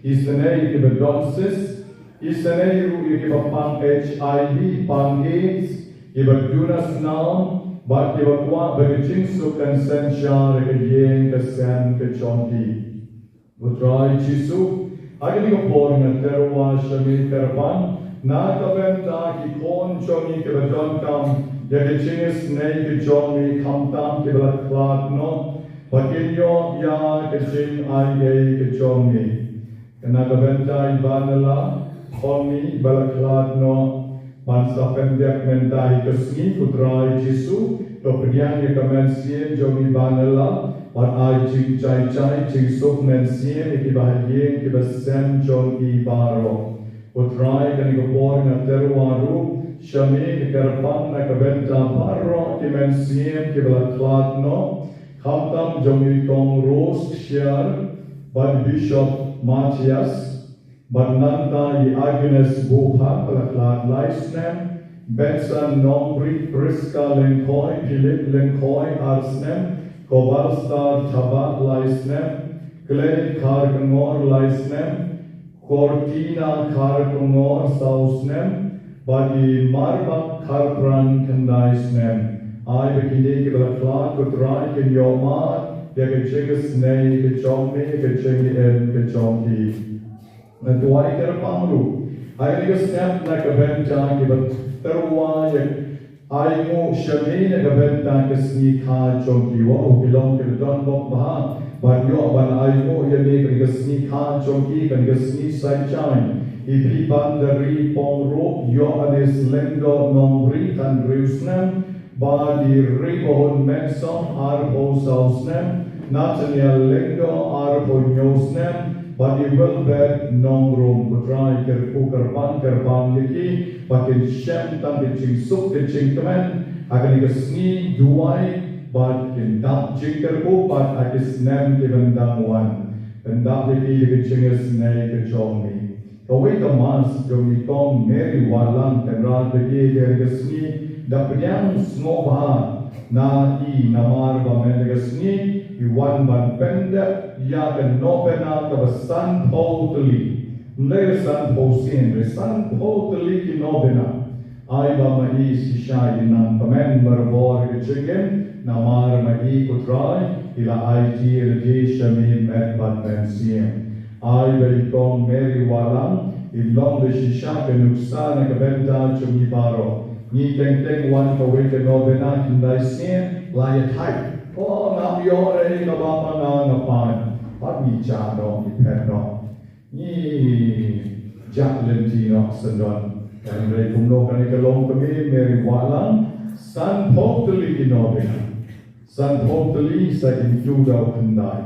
Isynei kiba don cyst, isynei ruh ïa kiba pang H I V, pang AIDS, kiba duna snam, bad kiba kwah ba ka jingsuk kan synshar ha ka ïing ka sem ka jong ki. Ko Trai Jisu, ha kane ka por nga tyrwa sha me kyrpang na ka bynta ki khun jong ngi kiba donkam ïa ka jingisynei ka jong me, khamtam kiba la khlad noh, ba kin ïoh ïa ka jingai ei ka jong me. Na ka bynta i Banala Thorny ba la khlad noh, ban sa pyndep mynta ïa ka sngi, ko Trai Jisu, to pdiang ïa ka mynsiem jong i Banala, bad ai jingjai jai jingsuk mynsiem ïa kiba ha ïing kiba sem jong i baroh. Ko Trai, kane ka por nga tyrwa ruh sha me, nga kyrpang na ka bynta baroh ki mynsiem kiba la khlad noh, khamtam jong i Kong Rose Kshiar bad Bishop Matthias, bad nangta i Agnes Buha ba la khlad lai snem, Benson Nongbri, Prisca Lyngkhoi, Philip Lyngkhoi ar snem, Kobalstar Thabah lai snem, Clay Kharkongor lai snem, Cortina Kharkongor saw snem, bad i Marbak Kharpran khyndai snem. Ai ba kine kiba la khlad, ko Trai, kin ïohmad ïa ka jingisynei ka jong me, ka jingim ka jong ki. Nga duwai kyrpang ruh ha kane ka step na ka bynta kiba tyrwa ïa, ainguh sha me na ka bynta ka sngi kha jong ki. Wat ki long kiba don bok bha ban ïoh ban ainguh ïa me ha kane ka sngi kha jong ki, kane ka sngi Saitjaiñ. I Pibandari Pong ruh, Ïoannis Lyngdoh Nongbri, khathynriew snem, bad i Ribahun Mensong, arphew saw snem, Nathaniel Lyngdoh, arphew hynñiew snem, bad i Wilbert Nongrum. Ko Trai, kyrkhu kyrpang, kyrpang ïa ki ba kin shem tang ka jingsuk ka jingkmen ha kane ka sngi duwai, bad kin dap jingkyrkhu pat ha ki snem ki ban dang wan. Pyndap ïa ki da ka jingisynei ka jong me. Kawei ka Mass jong i Kong Mary Wahlang, Kynrad, ba ïeit ha kane ka sngi, da pdiang sngewbha na i, namar ba mynta ka sngi i wan ban pyndep ïa ka novena kaba sanphew tylli. Ym dei sanphew sien, dei sanphew tylli ki novena. Ai ba ma i shisha i nang kmen barabor ka jingim, namar ma i, ko Trai, i la aiti ïa lade sha me met bad mynsiem. Ai ba i Kong Mary Wahlang in long da shisha ka nuksa na ka bynta jong ngi baroh. Ngi teng teng wan kawei ka novena khyndai sngi la ïathait. O, ngam ïoh re kaba ma nga nga pan. Pat ngi jah noh, ngi phet noh, ngi jah lynti noh syndon. Hynrei kumno kane ka longkmie Mary Wahlang, sanphew tylli ki novena, sanphew tylli sa ki kyntu daw khyndai.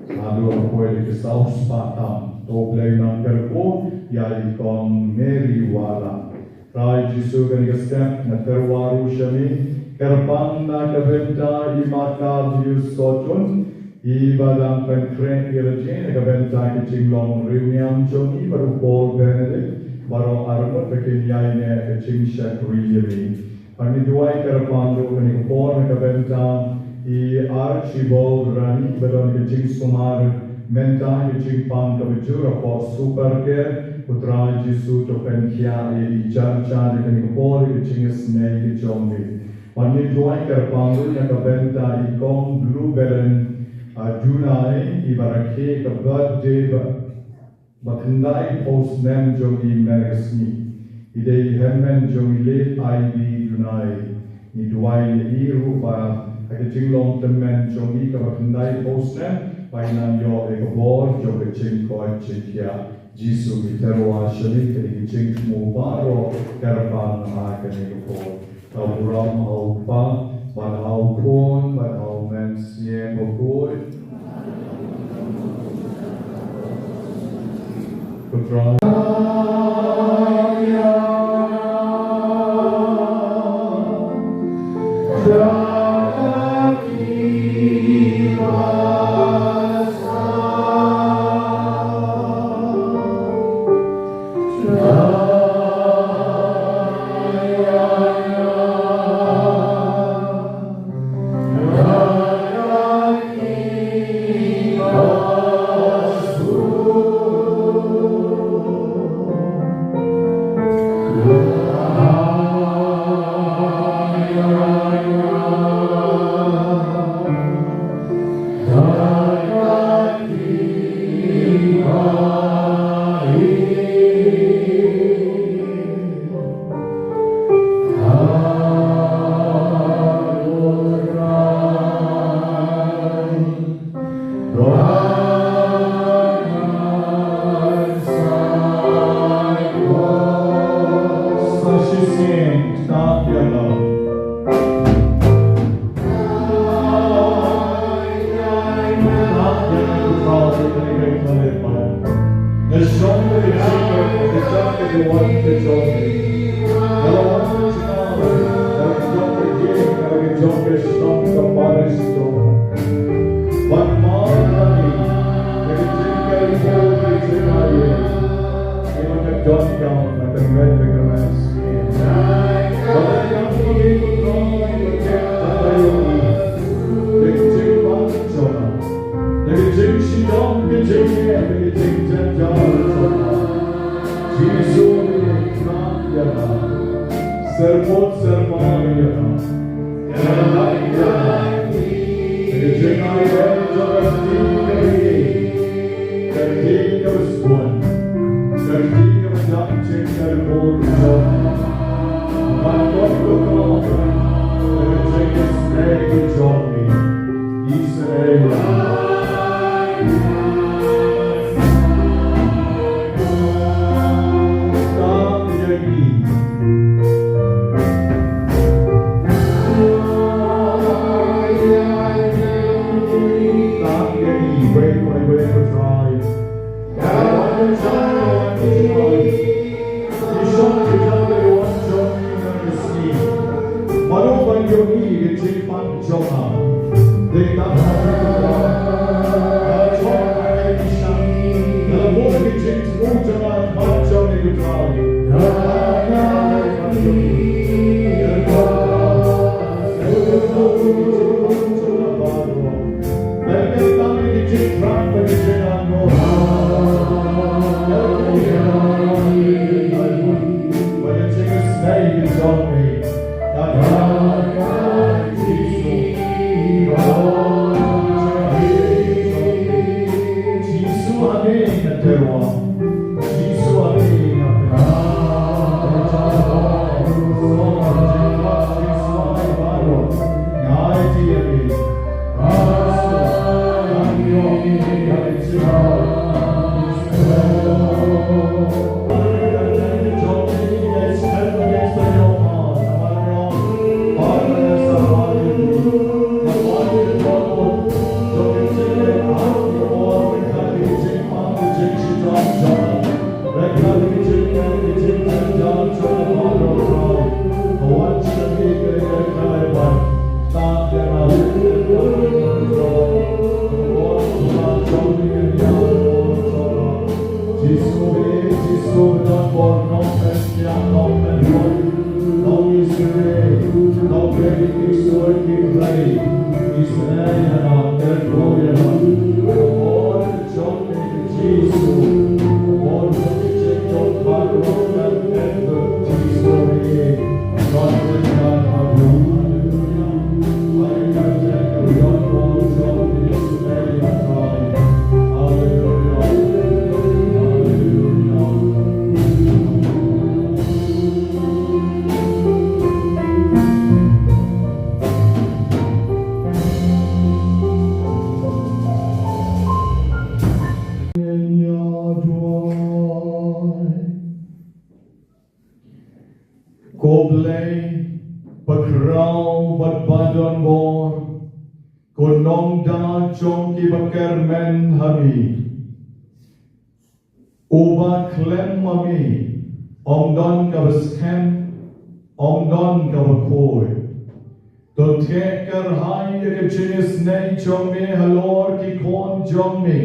Haduh ba poi da ki saw spah tam. To Blei nang kyrkhu ïa i Kong Mary Wahlang. Trai Jisu, kane ka step nga tyrwa ruh sha me, kyrpang na ka bynta i Makar Dius Sotun, i ba dang pynkhreh ïa lade na ka bynta ka jinglong riewniam jong i bad u Pope Benedict, baroh arngut ba kin ïaineh ka jingshakri ïa me. Ngi duwai kyrpang ruh kane ka por na ka bynta i Archibald Rani, ba don ka jingsumar mynta ka jingpang kaba jur hapoh Super Care. Ko Trai Jisu, to pynkhiah ïa i jar jar ha kane ka por ïa ka jingisynei ka jong me. Ngi duwai kyrpang ruh na ka bynta i Kong Blue Belen, a, Dunai, i ba rakhe ka birthday ba ba khyndai phew snem jong i mynne ka sngi. I dei i hynmen jong i late I B Dunai. Ngi duwai ïa i ruh ba ha ka jinglong tymmen jong i kaba khyndai phew snem, ba i nang ïoh ïa ka bor jong ka jingkoit jingkhiah. Jisu, ngi tyrwa sha me kine ki jingthmu baroh kyrpang ha kane ka por. Ka burom ha u Kpa, bad ha u Khun, bad ha u Mynsiem Bakhuid. Ko Trai. Serpot serpot ïa ka. Ko Blei bakhraw bad badonbor, ko nongda jong kiba kyrmen ha me. Uba khlem ma me ym don kaba skhem, ym don kaba khuid. To theh kyrhai ïa ka jingisynei jong me halor ki khun jong me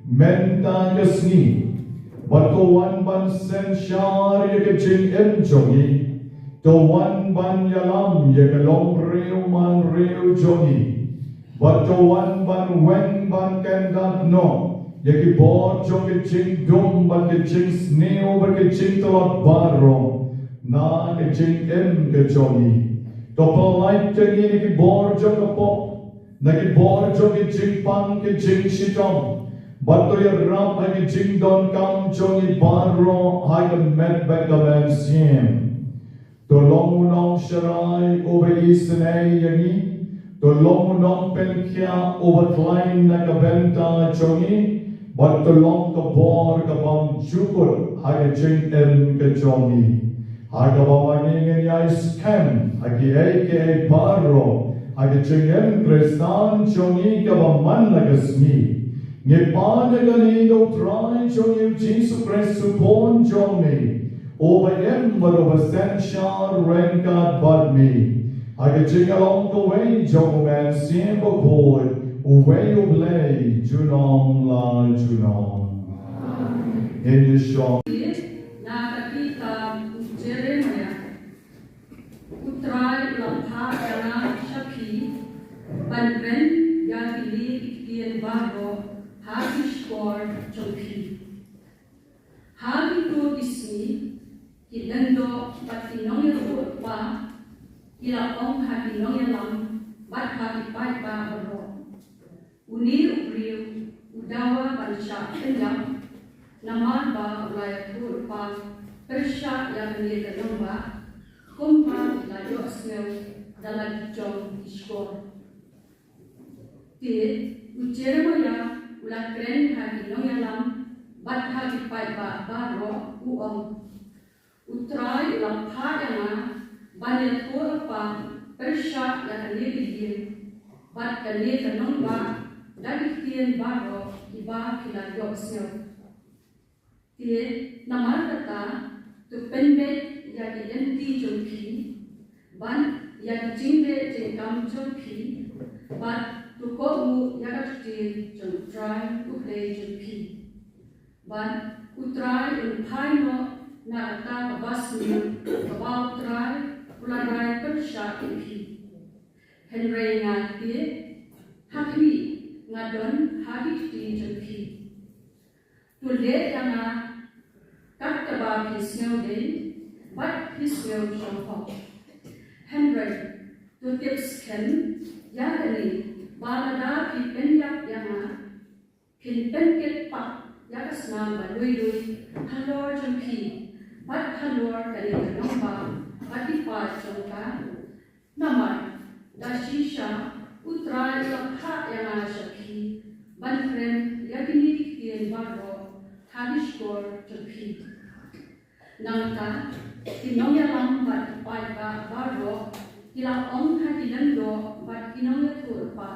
mynta ka sngi. Bad to wan ban synshar ïa ka jingim jong ngi. To wan ban ïalam ïa ka longbriew manbriew jong ngi. Bad to wan ban weng ban kyndat noh ïa ki bor jong ka jingdum bad ka jingsniew bad ka jingtlot baroh na ka jingim ka jong ngi. To pyllait ïa ngi na ki bor jong ka pop, na ki bor jong ka jingpang ka jingshitom. Bad to ïarap ha ka jingdonkam jong ngi baroh ha ka met bad ka mynsiem. To long u nongsharai uba isynei ïa ngi. To long u nongpynkhiah uba khlaiñ na ka bynta jong ngi. Bad to long ka bor ka bym jukut ha ka jingim ka jong ngi. Ha kaba ma ngi ngin ïai skhem ha kiei kiei baroh ha ka jingim Khristan jong ngi kaba man la ka sngi. Ngi pan ïa kane da u Trai jong ngi u Jisu Khrist u Khun jong me, uba im bad uba synshar ryngkat bad me ha ka jingïalong kawei jong u Mynsiem Bakhuid, uwei U Blei junom la junom. Ngin ïashong. Na ka kitab u Jeremaïah. U Trai u la phah ïa nga sha phi ban kren ïa kine ki ktien baroh ha ki shkor jong phi. Ha kito ki sngi ki lyngdoh bad ki nongïathuhlypa ki la ong ha ki nongïalam bad ha ki paidbah baroh, "Une u briew u dawa ban shah pynïap, namar ba u la ïathuhlypa pyrshah ïa kane ka nongbah, kumba la ïohsngew da la ki jong ki shkor." Te u Jeremaïah u la kren ha ki nongïalam bad ha ki paidbah baroh, u ong, "U Trai u la phah ïa nga ban ïathuhlypa pyrshah ïa kane ka ïing bad kane ka nongbah da ki ktien baroh kiba phi la ïohsngew. Te namar kata, to pynbeit ïa ki lynti jong phi bad ïa ki jingleh jingkam jong phi, bad to kohnguh ïa ka ktien jong U Trai U Blei jong phi." Bad U Trai un phai noh na kata ka basniew kaba U Trai u la rai pyrshah ïa phi. Hynrei nga te, ha khmih, nga don ha ki kti jong phi. To leh ïa nga kat kaba phi sngew dei bad phi sngew shong hok. Hynrei to tip skhem ïa kane, ba lada phi pynïap ïa nga, phin pynkit pat ïa ka snam ba lui lui halor jong phi bad halor kane ka nongbah bad ki paid jong ka. Namar da shisha U Trai u la phah ïa nga sha phi ban kren ïa kine ki ktien baroh ha ki shkor jong phi. Nangta ki nongïalam bad ki paidbah baroh ki la ong ha ki lyngdoh bad ki nongïathuhlypa,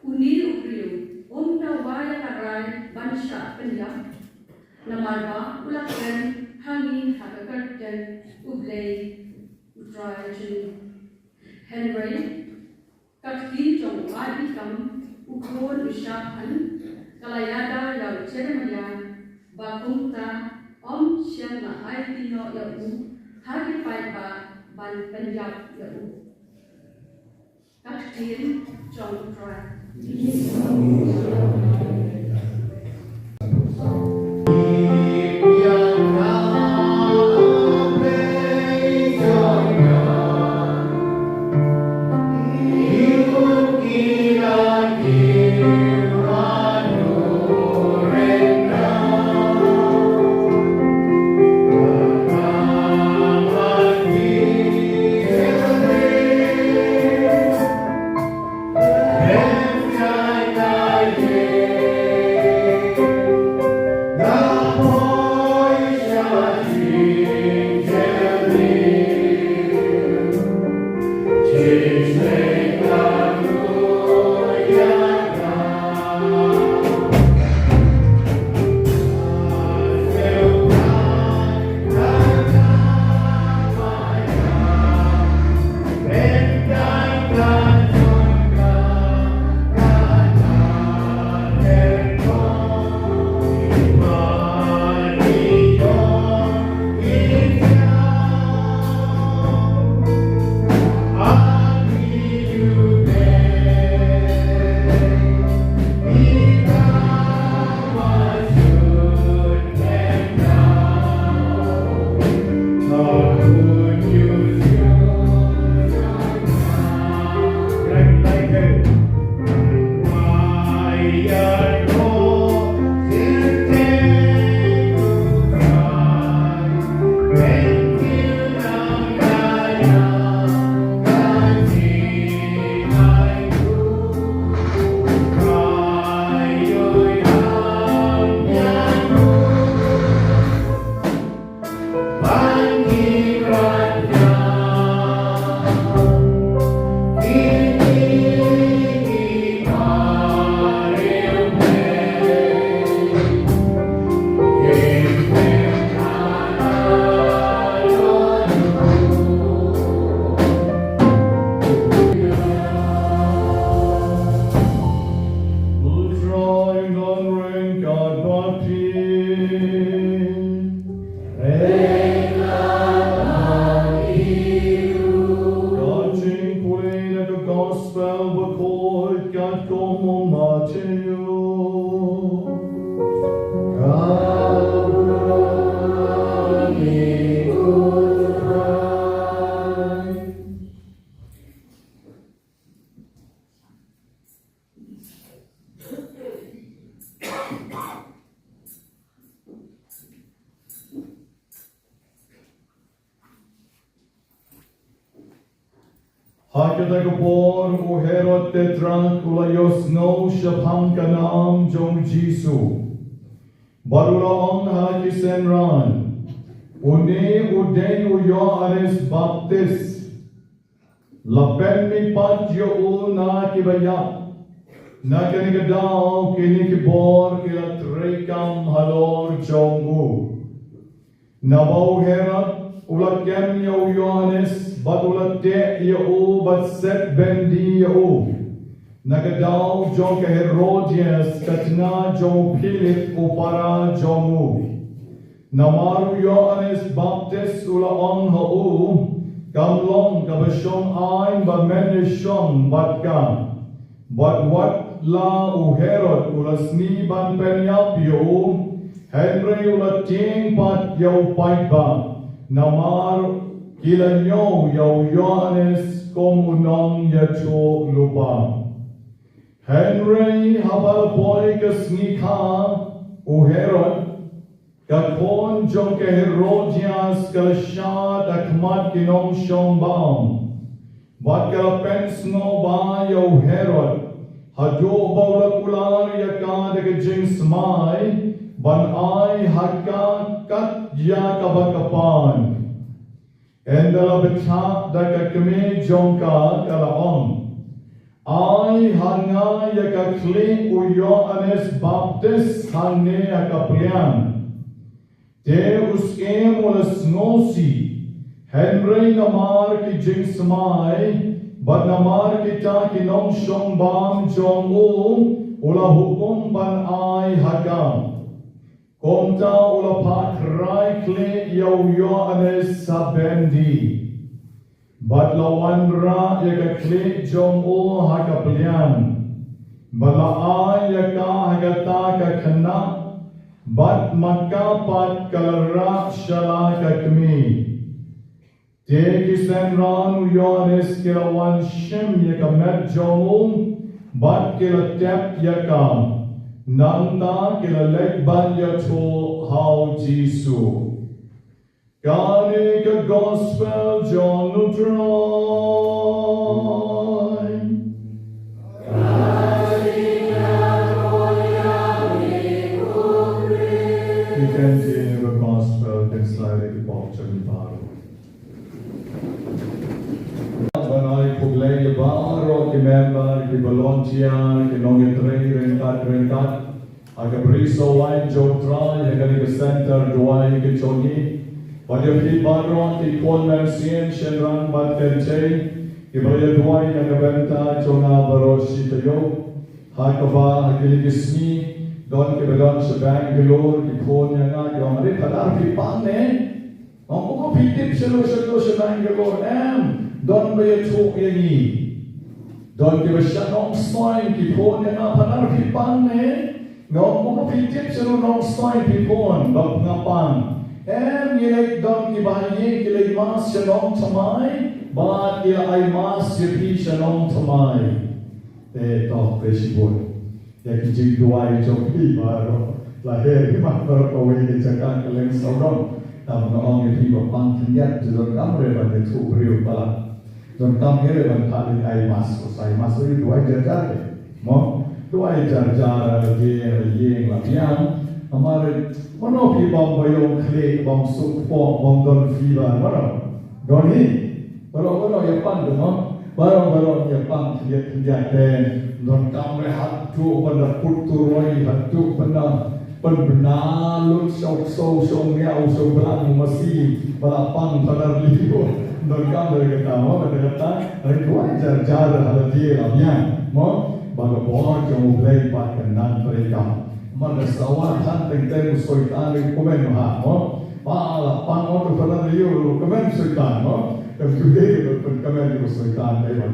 "Une u briew um dawa ïa ka rai ban shah pynïap, namar ba u la kren ha ngi ha ka kyrteng U Blei U Trai jong ngi." Hynrei ka kti jong u Ahikam u khun u Shaphan ka la ïada ïa u Jeremaïah, ba kumta ym shym la aiti noh ïa u ha ki paidbah ban pynïap ïa u. Ka ktien jong U Trai. Ha kata ka por u Herod Tetrark u la ïohsngew shaphang ka nam jong u Jisu. Bad u la ong ha ki synran, une u dei u Ïoannis Baptist. La pynmih pat ïa u na kiba ïap. Na kane ka daw kine ki bor ki la treikam halor jong u. Naba u Herod u la kem ïa u Ïoannis bad u la teh ïa u bad set byndi ïa u. Na ka daw jong ka Herodias ka tnga jong u Philip u para jong u. Namar u Ïoannis Baptist u la ong ha u, kam long kaba shong aiñ ba men ïa shong bad ka. Bad wat la u Herod u la sni ban pynïap ïa u, hynrei u la tieng pat ïa u paidbah. Namar ki la ñiew ïa u Ïoannis kum u nongïathuhlypa. Hynrei haba la poi ka sngi kha, u Herod, ka khun jong ka Herodias ka la shad ha khmat ki nongshong bam. Bad ka la pynsngewbha ïa u Herod, haduh ba u la kular ïa ka da ka jingsmai, ban ai ha ka kat ïa kaba ka pan. Ynda la bthah da ka kmie jong ka, ka la ong, ai ha nga ïa ka khlieh u Ïoannis Baptist hangne ha ka pliang. Te u syiem u la sngewsih, hynrei namar ki jingsmai bad namar kita ki nongshong bam jong u, u la hukum ban ai ha ka. Kumta u la phah khrai khlieh ïa u Ïoannis ha byndi. Bad la wanrah ïa ka khlieh jong u ha ka pliang. Bad la ai ïa ka ha kata ka khynnah. Bad ma ka pat ka la rah sha la ka kmie. Te ki synran u Ïoannis ki la wan shim ïa ka met jong u, bad ki la tep ïa ka. Nangta ki la leit ban ïathuh ha u Jisu. Kane ka gospel jong u Trai. Ki ktien jong ka gospel kin sa ïa ki pop jong ngi baroh. Ban ai khublei ïa baroh ki member, ki volunteer, ki nongtrei ryngkat ryngkat ha ka brisoh waiñ jong u Trai ha kane ka center duwai ka jong ngi. Bad ïa phi baroh ki khun mynsiem, shynrang bad kynthei, kiba la ïa duwai na ka bynta jong nga baroh shi taïew. Ha kaba ha kine ki sngi don kiba don sha Bangalore ki phone ïa nga, ki ong, "Are, Phadar, phi pang ne?" Nga ong, "Kumno phi tip sha ruh, sha ruh, sha Bangalore?" Em, don ba ïathuh ïa ngi. Don kiba sha Nongstoiñ ki phone ïa nga, "Phadar, phi pang ne?" Nga ong, "Kumno phi tip sha ruh Nongstoiñ phi phone ba nga pang?" Em, ngi leit, don kiba ha ïing ki leit mass sha Nongthymmai, bad ki la ai mass ïa phi sha Nongthymmai. Eh, to, khublei shibun ïa ki jingduwai jong phi baroh. La her hi ma baroh kawei ka jaka ka leng sawdong. Tang ba nga ong ïa phi ba pang khyndiat, te donkam re ban ïathuh briew palat. Donkam re ban phah leit ai mass, ko sa ai mass, ïa duwai jar jar re. Mo, duwai jar jar ha la ïing, ha la ïing la biang. Namar re, mano phi bym ba ïong khlieh, bym suk pok, bym don fever, mano? Don hi. Baroh baroh ïa pang te mo. Baroh baroh ïa pang khyndiat khyndiat te. Donkam re haduh ban da put turoi, haduh ban da pynbna lut sha u ksew, sha u miaw, sha u blang u masi, ba la pang Phadar Liu. Donkam re kata mo, kata kata. Re duwai jar jar ha la die la biang mo. Ba ka bor jong U Blei pat kan nang treikam. Namar ka sawa than teng teng u Soitan u kmen ha mo. Ba la pang ot u Phadar Liu u kmen Soitan mo. Kam ju dei ban kmen u Soitan, dei ban,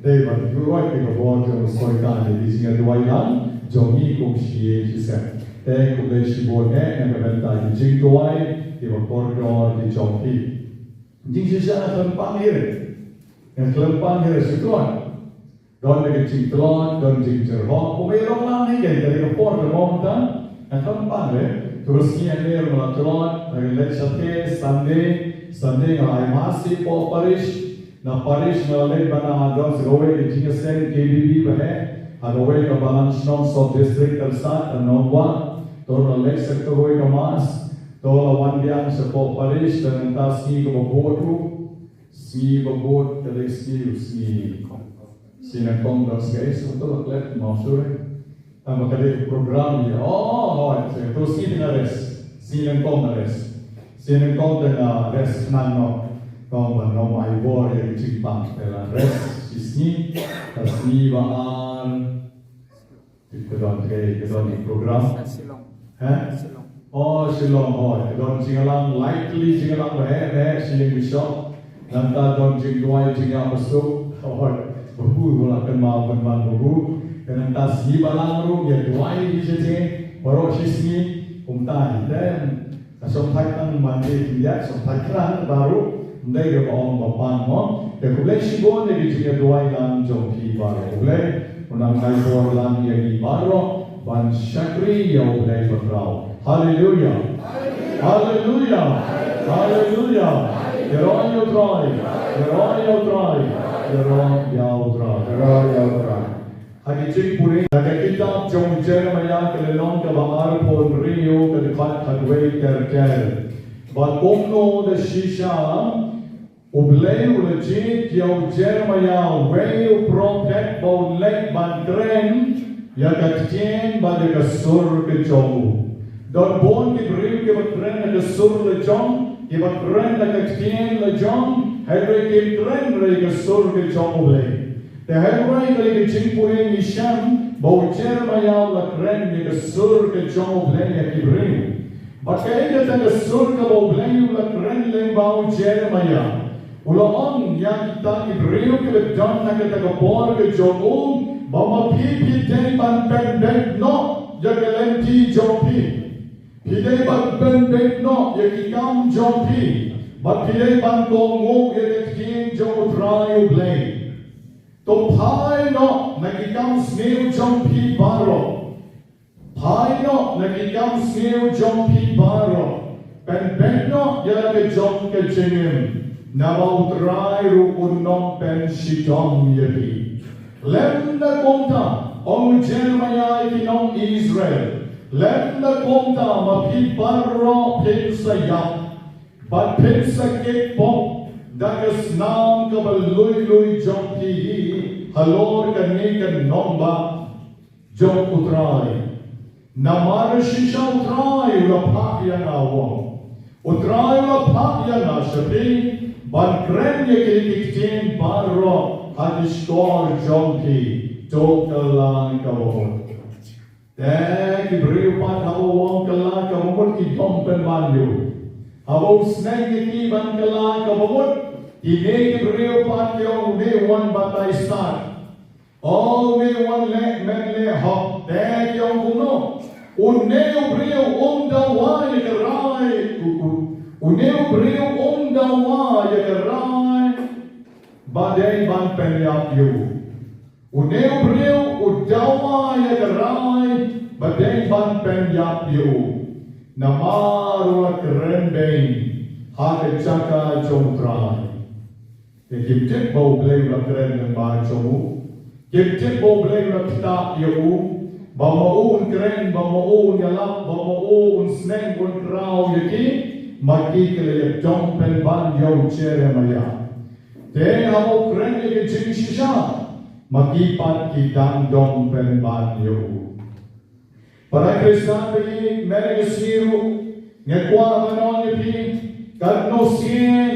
dei ban ju roi ïa ka bor jong u Soitan ïa ki jingduwai lang jong ngi kum shi ïing shi sem. Te khublei shibun eh na ka bynta ki jingduwai kiba kordor ki jong phi. Jingshisha nga khlem pang hi re. Nga khlem pang hi re, shu tlot. Don ka jingtlot, don jingjyrhoh. Kumba ïa long lang hi kein, ka dei ka por ka long ta. Nga khlem pang re. Te ka sngi hangne ruh nga la tlot, nga leit shatei, Sunday, Sunday nga la ai mass hapoh parish. Na parish nga la leit ban don sa kawei ka jingïaseng K B B ba heh ha kawei ka balang shnong sub district Kyrsad, ka Nongwa. To la leit sa kawei ka mass, to la wan biang shapoh parish, te nangta sngi kaba bud ruh, sngi ba bud ka dei sngi, sngi, sngi nyngkong, dang sngi, so to la klet maw shuh. Tang ba ka dei ka program ïa, oh, hooid, to sngi te nga rest, sngi nyngkong nga rest. Sngi nyngkong te nga rest khnang noh, khnang ban ym ai bor ïa ka jingpang, te la rest shi sngi. Ka sngi ba ar, ka don, ka don program. Shillong. Heh? Shillong. Oh, Shillong, hooid. Ka don jingïalang, likely jingïalang ba heh, ba heh, shi ïing bishop. Nangta don jingduwai jingïabsuk, hooid. Babu, wala kan ma ban ban babu. Te nangta sngi balang ruh, ïa duwai hi sha jingeh. Baroh shi sngi, kumta hi. Te, ka shong thait tang Monday khyndiat, shong thait khnang baroh. Ym dei kaba ong ba pang mo. Te khublei shibun ïa ka jingïaduwai lang jong phi baroh. Khublei. Ngan ai bor lang ïa ngi baroh ban shakri ïa U Blei bakhraw. Haleluya. Haleluya. Haleluya. Ïaroh ïa U Trai. Ïaroh ïa U Trai. Ïaroh ïa U Trai. Ïaroh ïa U Trai. Ha ki jingpule na ka kitab jong u Jeremaïah ka lynnong kaba arphew hynriew ka dkhot khatwei ter ter. Bad kumno da shisha U Blei u la jied ïa u Jeremaïah uwei u prophet ba un leit ban kren ïa ka ktien bad ïa ka sur ka jong u. Don bun ki briew kiba kren ïa ka sur la jong, kiba kren ïa ka ktien la jong, hynrei kim kren ïa ka sur ka jong U Blei. Te hynrei ka dei ka jingpule ngi shem ba u Jeremaïah u la kren ïa ka sur ka jong U Blei ïa ki briew. Bad kaei kata ka sur kaba U Blei u la kren lyngba u Jeremaïah? U la ong ïa kita ki briew kiba don ha kata ka por ka jong u, ba ma phi phi dei ban pynbeit noh ïa ka lynti jong phi. Phi dei ban pynbeit noh ïa ki kam jong phi. Bad phi dei ban kohnguh ïa ka ktien jong U Trai U Blei. To phai noh na ki kam sniew jong phi baroh. Phai noh na ki kam sniew jong phi baroh. Pynbeit noh ïa la ka jong ka jingim. Naba U Trai ruh un ym pynshitom ïa phi. Lymda kumta, ong u Jeremaïah ïa ki nong Israel. Lymda kumta ma phi baroh phin sa ïap. Bad phin sa kit pop da ka snam kaba lui lui jong phi hi halor kane ka nongbah jong U Trai. Namar shisha U Trai u la phah ïa nga u ong. U Trai u la phah ïa nga sha phi ban kren ïa kine ki ktien baroh ha ki shkor jong phi. To kylla kaba mut. Te ki briew pat haba u ong kylla kaba mut ki dom pynban ïa u. Haba u sneng ïa ki ban kylla kaba mut, kine ki briew pat ki ong, une u wan batai stad. O, une u wan leh met leh hok. Te ki ong kumno? Une u briew um dawa ïa ka rai. U, u, une u briew um dawa ïa ka rai ba dei ban pynïap ïa u. Une u briew u dawa ïa ka rai ba dei ban pynïap ïa u. Namar u la kren beiñ ha ka jaka jong U Trai. Te kim tip ba U Blei u la kren lyngba jong u. Kim tip ba U Blei u la ktah ïa u. Ba ma u un kren, ba ma u un ïalap, ba ma u un sneng un khraw ïa ki. Ma ki ki la ïa dom pynban ïa u Jeremaïah. Te haba u kren ïa ka jingshisha, ma ki pat ki dang dom pynban ïa u. Para Khristan ba ïeit, mynne ka sngi ruh nga kwah ban ong ïa phi, katno sien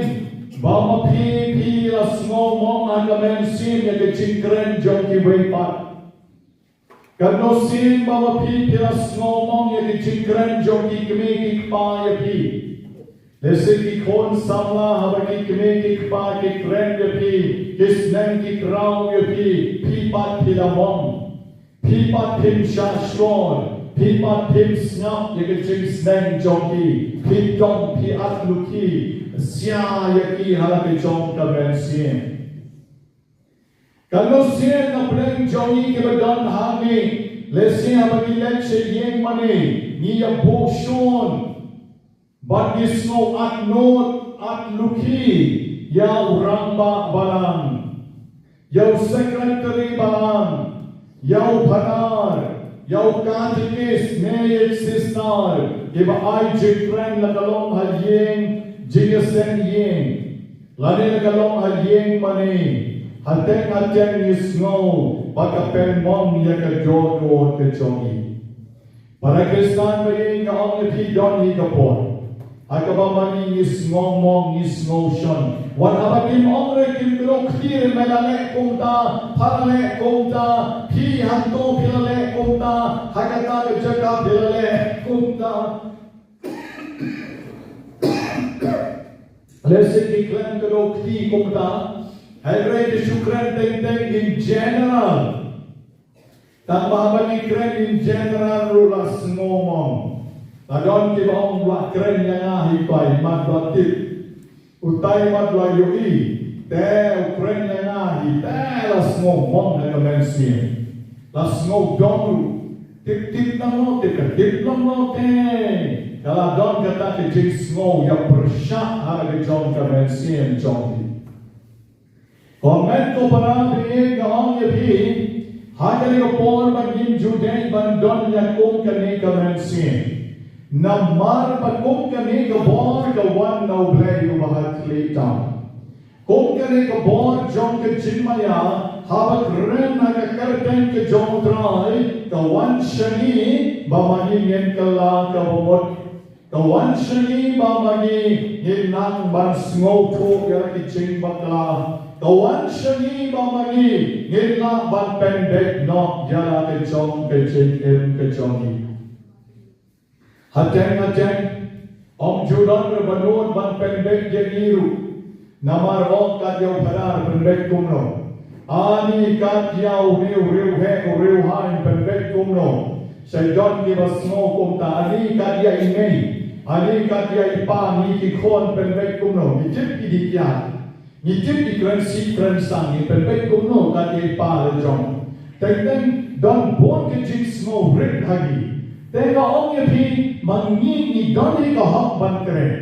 ba ma phi phi la sngew mong ha ka mynsiem ïa ka jingkren jong kiwei pat. Katno sien ba ma phi phi la sngew mong ïa ki jingkren jong ki kmie ki kpa ïa phi. Lehse ki khun samla haba ki kmie ki kpa ki kren ïa phi, ki sneng ki khraw ïa phi, phi pat phi la mong. Phi pat phim shah shlur, phi pat phim sngap ïa ki jingsneng jong ki, phi dom phi atlukhi, sia ïa ki ha la ka jong ka mynsiem. Katno sien na pdeng jong ngi kiba don hangne, lehse haba ngi leit sha ïing mane, ngi ïa buh shun, bad ngi sngew atnud, atlukhi, ïa u rangbah balang, ïa u secretary balang, ïa u phadar, ïa u katekist ne ïa u sister, kiba ai jingkren la ka long ha ïing jingïaseng ïing, lane la ka long ha ïing mane, ha teng ha teng ngi sngew ba ka pynmong ïa ka dohnud ka jong ngi. Para Khristan ba ïeit, nga ong ïa phi, don hi ka por ha kaba ma ngi ngi sngew mong, ngi sngew shon. Wat haba kim ong re, kim kdew kti re, me la leh kumta, pha la leh kumta, phi hangto phi la leh kumta, ha kata ka jaka phi la leh kumta. Lehse ki khlem kdew kti kumta, hynrei ki shu kren teng teng in general. Tang ba haba ngi kren in general ruh la sngew mong. La don kiba ong, ba kren ïa nga hi, utai mat ba tip, utai mat ba ïohi. Te u kren ïa nga hi, te la sngew mong ha ka mynsiem. La sngew dom ruh. Tip tip nangno te, ka tip nangno te. Ka la don kata ka jingsngew ïapyrshah ha ka jong ka mynsiem jong phi. Ko hynmen ko para ba ïeit, nga ong ïa phi, ha kane ka por ba ngim ju dei ban don ïa kum kane ka mynsiem. Namar ba kum kane ka bor ka wan na U Blei uba hakhlieh tam. Kum kane ka bor jong ka jingmaïa, haba kren ha ka kyrteng ka jong U Trai, ka wan sha ngi ba ma ngi ngin kylla kaba mut. Ka wan sha ngi ba ma ngi ngin nang ban sngewthuh ïa ki jingbakla. Ka wan sha ngi ba ma ngi ngin lah ban pynbeit noh ïa la ka jong ka jingim ka jong ngi. Hateng hateng, ym ju don re ba nud ban pynbeit ïa ngi ruh. Namar ong kat ïa u phadar pynbeit kumno? Ani kat ïa u riewheh u riewhaiñ pynbeit kumno? Sa don kiba sngew kumta, ani kat ïa i mei, ani kat ïa i pa, ngi ki khun pynbeit kumno? Ngi tip ki dei kiad. Ngi tip ki kren sih kren sang, ngi pynbeit kumno kat ïa i pa la jong. Teng teng don bun ki jingsngew rit ha ngi. Te nga ong ïa phi, ma ngi ngi don hi ka hok ban kren.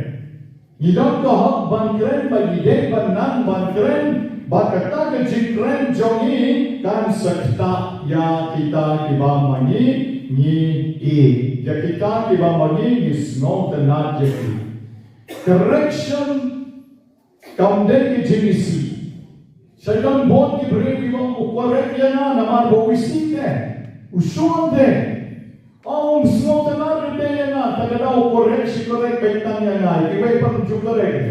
Ngi don ka hok ban kren, ba ngi dei ban nang ban kren, ba kata ka jingkren jong ngi kan sa ktah ïa kita kiba ma ngi ngi ïeit, ïa kita kiba ma ngi ngi sngewtynnad ïa ki. Correction kam dei ka jingisih. Sa don bun ki briew kiba ong, u correct ïa nga namar ba u isih te, u shun te. Ong, um sngewtynnad te ïa nga, te ka dei u correct shi correct beit tang ïa nga, kiwei pat ym ju correct.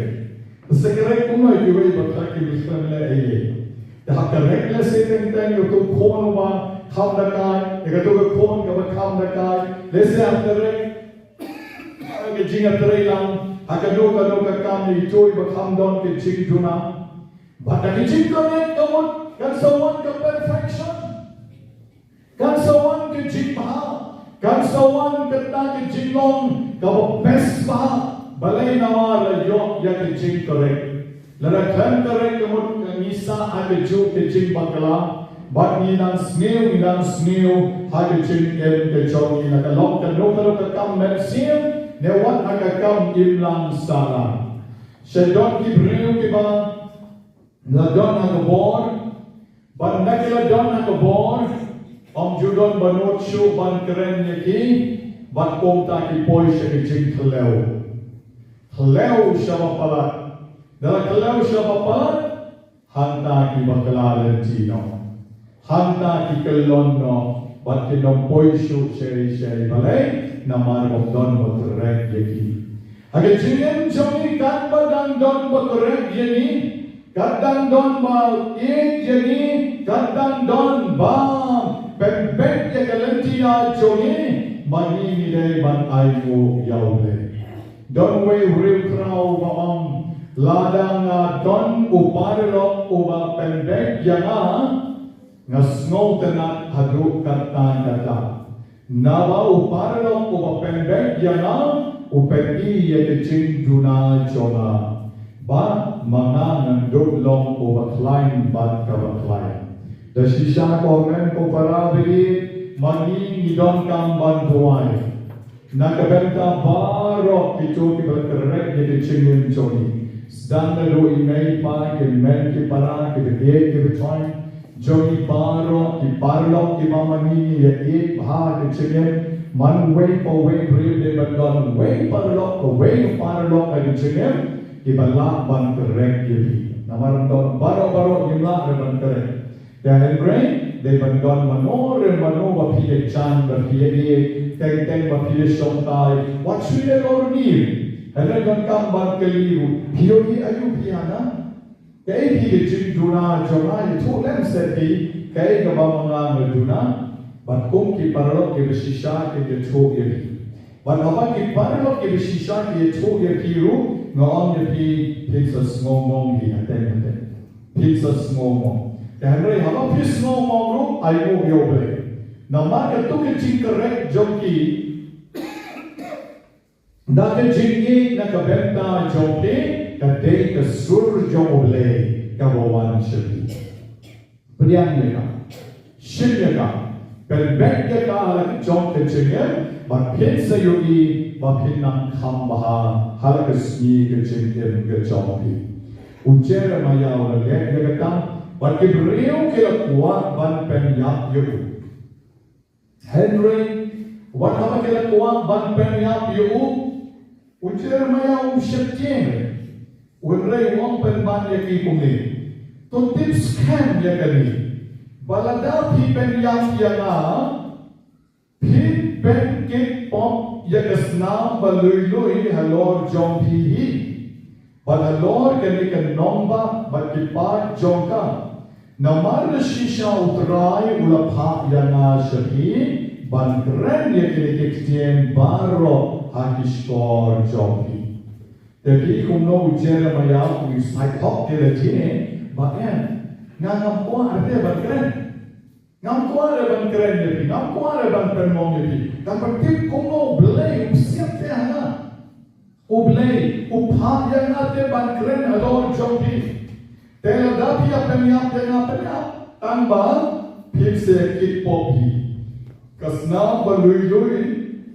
Te sa correct kumno ïa kiwei pat, ha ki Muslim leh ei ei. Te ha correct lehse teng teng ïa uto u khun uba kham da kai, ïa kato ka khun kaba kham da kai. Lehse ha correct ka jingïatreilang ha kano kano ka kam ïa ito iba kham don ka jingduna. Bad da ka jingcorrect ka mut kan sa wan ka perfection. Kan sa wan ka jingbha, kan sa wan kata ka jinglong kaba best bha. Balei? Namar la ïoh ïa ka jingcorrect. Lada khlem correct ka mut ka ngi sah ha kajuh ka jingbakla, bad ngi nang sniew, ngi nang sniew ha ka jingim ka jong ngi, la ka long kano kano ka kam mynsiem ne wat ha ka kam imlang sahlang. Sa don ki briew kiba la don ha ka bor, bad ynda ki la don ha ka bor, ym ju don ba nud shuh ban kren ïa ki, bad kumta ki poi sha ka jingklew. Klew shaba palat. Ynda la klew shaba palat, hangta ki bakla lynti noh. Hangta ki kyllon noh, bad kin ym poi shuh shaei shaei. Balei? Namar ym don ba correct ïa ki. Ha ka jingim jong ngi, katba dang don ba correct ïa ngi, kat dang don ba ïeit ïa ngi, kat dang don ba pynbeit ïa ka lynti jong ngi, ma ngi ngi dei ban ainguh ïa U Blei. Don uwei u riewkhraw ba ong, lada nga don u paralok uba pynbeit ïa nga, nga sngewtynnad haduh katta katta. Naba u paralok uba pynbeit ïa nga u pyni ïa ka jingduna jong nga, bad ma nga ngan dup long uba khlaiñ bad kaba khlaiñ. Da shisha ko hynmen ko para ba ïeit, ma ngi ngi donkam ban duwai na ka bynta baroh kito kiba correct ïa ka jingim jong ngi. Sdang naduh i mei i pa, ki hynmen ki para, ki baieit ki bajoin, jong ngi baroh, ki paralok kiba ma ngi ngi ïa ïeit bha ha ka jingim, man uwei pa uwei u briew dei ban don uwei u paralok, uwei u paralok ha ka jingim, kiba lah ban kren ïa phi. Namar don baroh baroh ngim lah ruh ban kren. Te hynrei dei ban don mano re mano ba phi ïa jan, ba phi ïa ïeit, teng teng ba phi ïa shongkai, wat shu ïa lor ngim. Hynrei donkam ban kylli ruh, phi ïohi aïu phi hana? Kaei phi ka jingduna jong nga, ïathuh lem seh phi kaei kaba ma nga nga duna. Bad kum ki paralok kiba shisha kin ïathuh ïa phi. Bad haba ki paralok kiba shisha ki ïathuh ïa phi ruh, nga ong ïa phi, phin sa sngew mong hi, ha teng ha teng. Phin sa sngew mong. Te hynrei haba phi sngew mong ruh, ainguh ïa U Blei. Namar kata ka jingkyrkhu jong ki, da ka jingïeit na ka bynta jong phi, ka dei ka sur jong U Blei kaba wan sha phi. Pdiang ïa ka. Shim ïa ka. Pynbeit ïa ka ha la ka jong ka jingim, bad phin sa ïohi ba phin nang kham bha ha la ka sngi ka jingim ka jong phi. U Jeremiah u la leh ïa kata, bad ki briew ki la kwah ban pynïap ïa u. Hynrei wat haba ki la kwah ban pynïap ïa u, u Jeremiah um sheptieng. Hynrei u ong pynban ïa ki kumne, to tip skhem ïa kane, ba lada phi pynïap ïa nga, phin pynkit pop ïa ka snam ba lui lui halor jong phi hi, bad halor kane ka nongbah bad ki paid jong ka. Namar shisha U Trai u la phah ïa nga sha phi ban kren ïa kine ki ktien baroh ha ki shkor jong phi. Te phi, kumno u Jeremiah u ïohsngew thok ïa la jingeh ba em, nga ngam kwah re ban kren. Ngam kwah re ban kren ïa phi, ngam kwah re ban pynmong ïa phi. Kan pyntip kumno U Blei u siap te ha nga. U Blei u phah ïa nga te ban kren halor jong phi. Te lada phi ïa pynïap ïa nga, pynïap, tang ba phin sa kit pop hi. Ka snam ba lui lui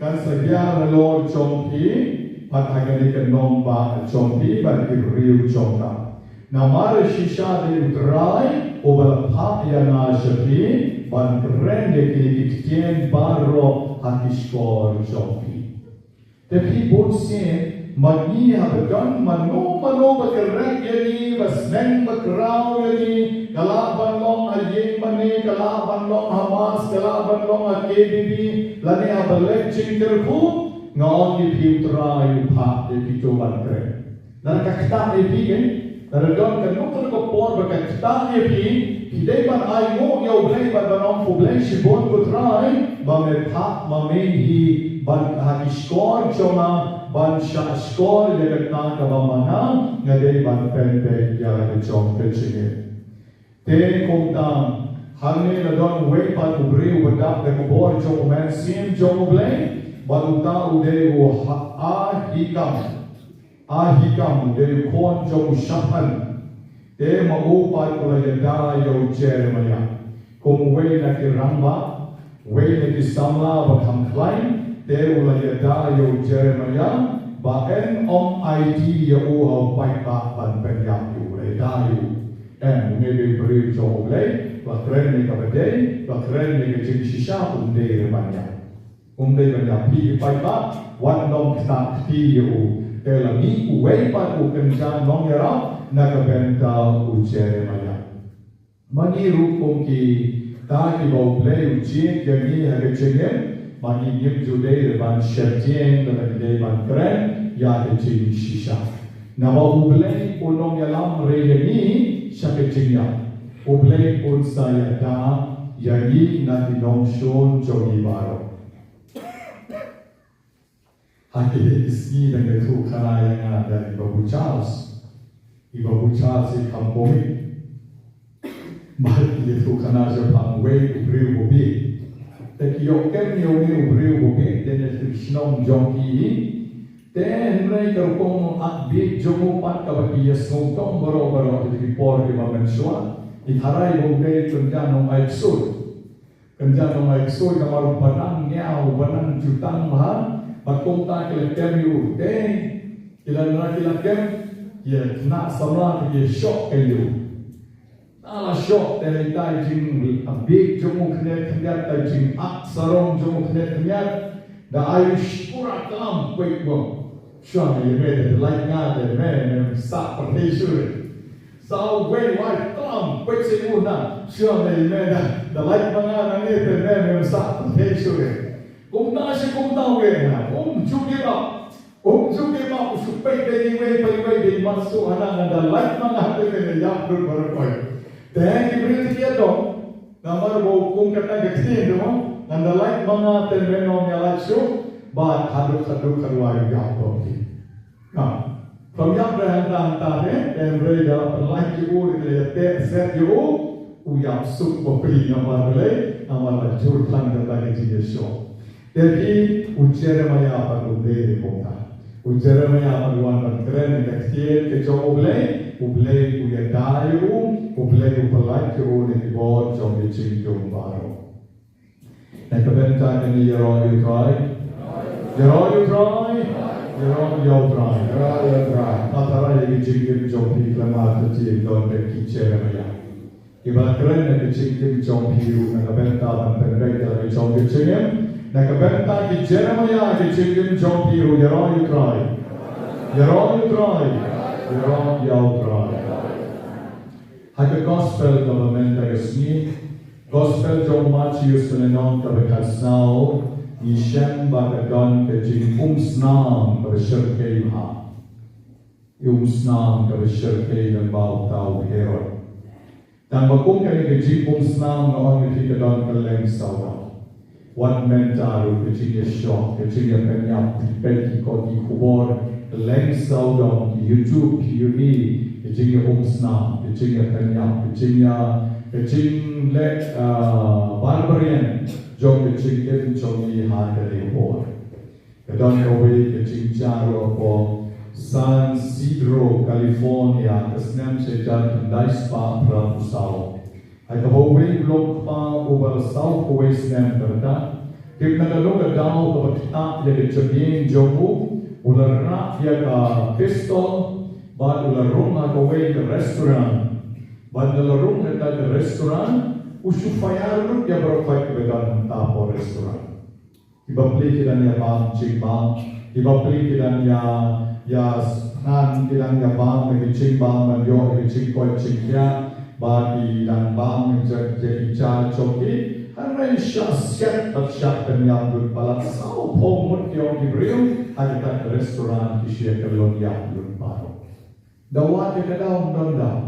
kan sa hiar halor jong phi, bad ha kane ka nongbah jong phi, bad ki briew jong ka. Namar shisha dei U Trai uba la phah ïa nga sha phi ban kren ïa kine ki ktien baroh ha ki shkor jong phi. Te phi, bun sien ma ngi haba don mano mano ba kren ïa ngi, ba sneng ba khraw ïa ngi, ka lah ban long ha ïing mane, ka lah ban long ha mass, ka lah ban long ha K B B, lane haba leit jingkyrkhu, nga ong ïa phi, U Trai u phah ïa kito ban kren. Lada ka ktah ïa phi, eh, lada don kano kano ka por ba ka ktah ïa phi, phi dei ban ainguh ïa U Blei bad ban ong, ko Blei, shibun ko Trai ba me phah ma me hi ban ha ki shkor jong nga, ban shah shkor ïa kata kaba ma nga nga dei ban pynbeit ïa la ka jong ka jingim. Te kumta, hangne la don uwei pat u briew uba dap da ka bor jong u Mynsiem jong U Blei, bad uta u dei u Ha-, Ahikam. Ahikam u dei u khun jong u Shaphan. Te ma u pat u la ïada ïa u Jeremiah kum uwei na ki rangbah, uwei na ki samla ba kham khlaiñ, te u la ïada ïa u Jeremiah ba un ym aiti ïa u ha u paidbah ban pynïap ïa u, u la ïada ïa u. Em, une u dei u briew jong U Blei, la kren ïa kaba dei, la kren ïa ka jingshisha, um dei re ban ïap. Um dei ban ïap, phi ki paidbah, wat nym ktah kti ïa u. Te la mih uwei pat u kynja nongïarap na ka bynta u Jeremiah. Ma ngi ruh kum kita kiba U Blei u jied ïa ngi ha ka jingim, ma ngi ngim ju dei re ban sheptieng lada ngi dei ban kren ïa ka jingshisha. Naba U Blei un ym ïalam re ïa ngi sha ka jingïap. U Blei un sa ïada ïa ngi na ki nongshun jong ngi baroh. Ha kine ki sngi dang ïathuhkhana ïa nga da i Babu Charles. I Babu Charles i kham komi. Bad i ïathuhkhana shaphang uwei u briew uba bieit. Te ki ïoh kem ïa une u briew uba bieit, te na shnong jong ki. Te hynrei ka rukom ïaid bieit jong u pat kaba ki ïasngewthuh baroh baroh ha ki por kiba mynshuwa. I tharai ba u dei u kynja nongai ksuid. Kynja nongai ksuid namar u ba nang ngiaw, u ba nang jutang bha, bad kumta ki la kem ïa u. Te ki la, na ki la kem, Ïa khynnah samla te ïa shoh ka ïew. Te la shoh te hynda i jingbieit jong u khyndiat khyndiat, te i jinghap sarong jong u khyndiat khyndiat, da ai u shkura klam peit wang. Shuwa ïa me te da lait nga te me me sah pyrthei shuh. Sa wei wai klam peit se u na. Shuwa ïa me da da lait ma nga na ne te me me sah pyrthei shuh. Kumta shi kumta wei na. Um ju give up. Um ju give up, u shu peit dei iwei pa iwei dei mat shuh hana, ngan da lait ma nga te me ïap lut baroh. Te ki briew te ki ïadon. Namar ba u kum kata ka ktien te mo, ngan da lait ma nga te me ym ïalait shuh. Bad haduh haduh haduh ïap bad ki. Na, phim ïap re hangta hangta te, te hynrei da pynlait ïa u, te ïa te set ïa u, u ïap suk bapli. Namar balei? Namar ba jur tang kata ka jingïashoh. Te phi, u Jeremiah pat u dei kumta. U Jeremiah pat u wan ban kren ïa ka ktien ka jong U Blei, U Blei u ïada ïa u, U Blei u pynlait ïa u na ki bor jong ki jingdum baroh. Na ka bynta kane ïaroh ïa U Trai. Ïaroh ïa U Trai. Ïaroh ïa U Trai. Ïaroh ïa U Trai. Nga tharai ïa ki jingim jong phi khlem artatien don bad ki Jeremiah. Kiba kren na ki jingim jong phi ruh na ka bynta ban pynbeit ïa la ki jong ki jingim. Na ka bynta ki Jeremiah ki jingim jong phi ruh, ïaroh ïa U Trai. Ïaroh ïa U Trai. Ïaroh ïa U Trai. Ha ka gospel kaba mynta ka sngi, gospel jong u Mathaios ka lynnong kaba khatsaw, ngi shem ba ka don ka jingumsnam kaba shyrkhei bha. Ka jingumsnam kaba shyrkhei lyngba uta u Herod. Tang ba kum kane ka jingumsnam nga ong ïa phi ka don kylleng sawdong. Wat mynta ruh ka jingïashoh, ka jingïapynïap, phi peit ki kot ki khubor, kylleng sawdong, ki YouTube, ki uni, ka jingïaumsnam, ka jingïapynïap, ka jingïa, ka jingleh, ah, barbarian jong ka jingim jong ngi ha kane ka por. Ka don kawei ka jingjia ruh hapoh San Isidro, California, ka snem shi hajar khyndai spah phra phew saw. Ha kaba uwei u longkpa uba la saw kawei snem ka rta, tip na kano ka daw kaba ktah ïa ka jabieng jong u, u la rah ïa ka pistol bad u la rung ha kawei ka restaurant. Bad ynda la rung ha kata ka restaurant, u shu fire lut ïa baroh kiba don hangta hapoh restaurant. Ki bapli ki dang ïa bam jingbam. Ki bapli ki dang ïa, ïa sngan, ki dang ïa bam ïa ki jingbam ban ïoh ïa ki jingkoit jingkhiah. Bad ki dang bam ïa ki ja jong ki. Hynrei shah siat bad shah pynïap lut palat, saw phew ngut ki ong ki briew ha kata ka restaurant ki shu ïa kyllon ïap lut baroh. Da wat ïa ka daw, ym don daw.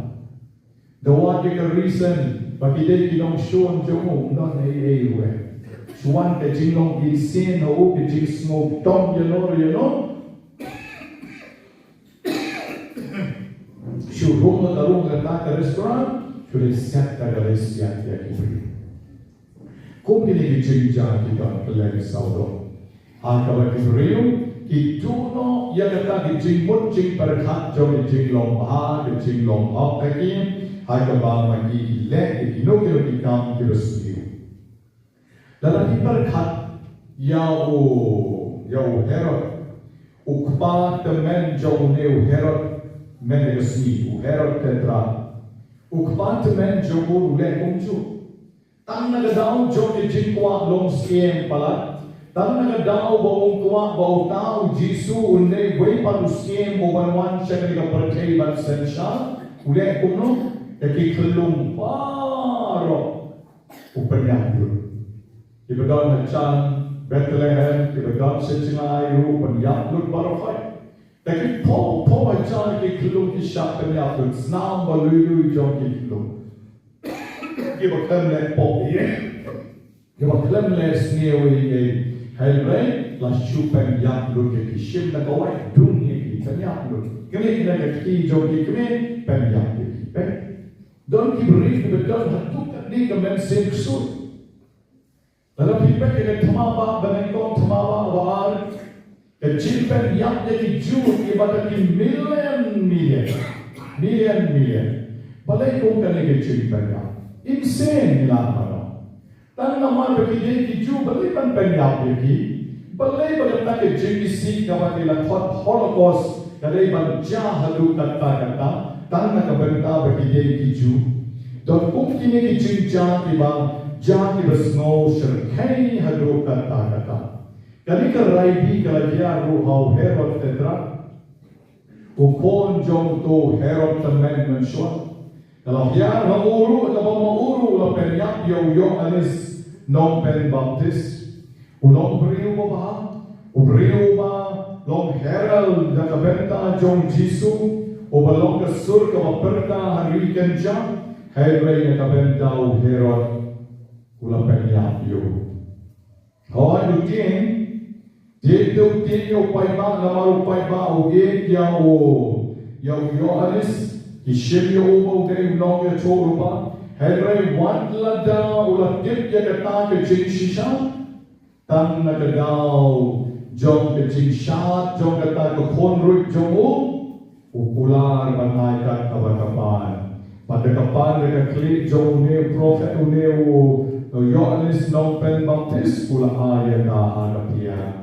Da wat ïa ka reason ba ki dei ki nongshun jong u, ym don ei ei ruh. Shu wan ka jinglong insane ha u, ka jingsngew dom ïano ïano. Shu rung la ka rung kata ka restaurant, shu leit siat da ka leit siat ïa ki briew. Kum kine ki jingjia ki don kylleng sawdong. Ha kaba ki briew ki duh noh ïa kata ki jingmut jingpyrkhat jong ki jinglong bha, ki jinglong hok ha ki, ha kaba ma ki ki leh ïa kino kino ki kam kiba sniew. Lada phi pyrkhat ïa u, ïa u Herod, u kpa tymmen jong une u Herod, mynta ka sngi, u Herod Tetrarch. U kpa tymmen jong u u leh kumjuh. Tang na ka daw jong ki jingkwah long skhem palat. Tang na ka daw ba u kwah ba uta u Jisu un dei uwei pat u skhem uban wan sha kane ka pyrthei ban synshar. U leh kumno? Ïa ki khyllung baroh u pynïap lut. Kiba don ha jan Bethlehem, kiba don sha jngai ruh u pynïap lut baroh. Te ki phew phew hajar ki khyllung ki shah pynïap lut, snam ba lui lui jong ki khyllung. Kiba khlem leh pop ïa, kiba khlem leh sniew ïa, hynrei la shu pynïap lut ïa ki, shim na ka wai, dung ïa ki, pynïap lut. Kane kane ka kti jong ki kmie, pynïap ïa ki. Peit. Don ki briew kiba don haduh katne ka mynsiem ksuid. Lada phi peit ïa ka thma ba, ba nyngkong, thma ba, ba ar. Ka jingpynïap ïa ki Jiw, ki ba da ki million, million. Million, million. Balei kum kane ka jingpynïap? Insane ngi lah ban ong. Tang namar ba ki dei ki Jiw, balei ban pynïap ïa ki? Balei ba kata ka jingisih kaba ki la khot Holocaust, Ka dei ban jia haduh katta katta, tang na ka bynta ba ki dei ki Jiw. Don kum kine ki jingjia kiba jia kiba sngew shyrkhei haduh katta katta. Kane ka raibi ka la hiar ruh ha u Herod Tetrarch, u khun jong uto u Herod tymmen mynshuwa. Ka la hiar ha u ruh, kaba ma u ruh u la pynïap ïa u Ïoannis Nongpynbaptis. U long briew babha, u briew uba long herald na ka bynta jong u Jisu, uba long ka sur kaba pyrta ha ri kynja, hynrei na ka bynta u Herod u la pynïap ïa u. Hooid, u tieng, tieng te u tieng ïa u paidbah, namar u paidbah u ïeit ïa u, ïa u Ïoannis, ki shim ïa u ba u dei u nongïathuhlypa. Hynrei wat lada u la tip ïa kata ka jingshisha, tang na ka daw jong ka jingshad jong kata ka khun ruh jong u, u kular ban ai kat kaba ka pan. Bad da ka pan da ka khlieh jong une u prophet, une u, u Ïoannis Nongpynbaptis, u la ai ïa ka ha ka phiang.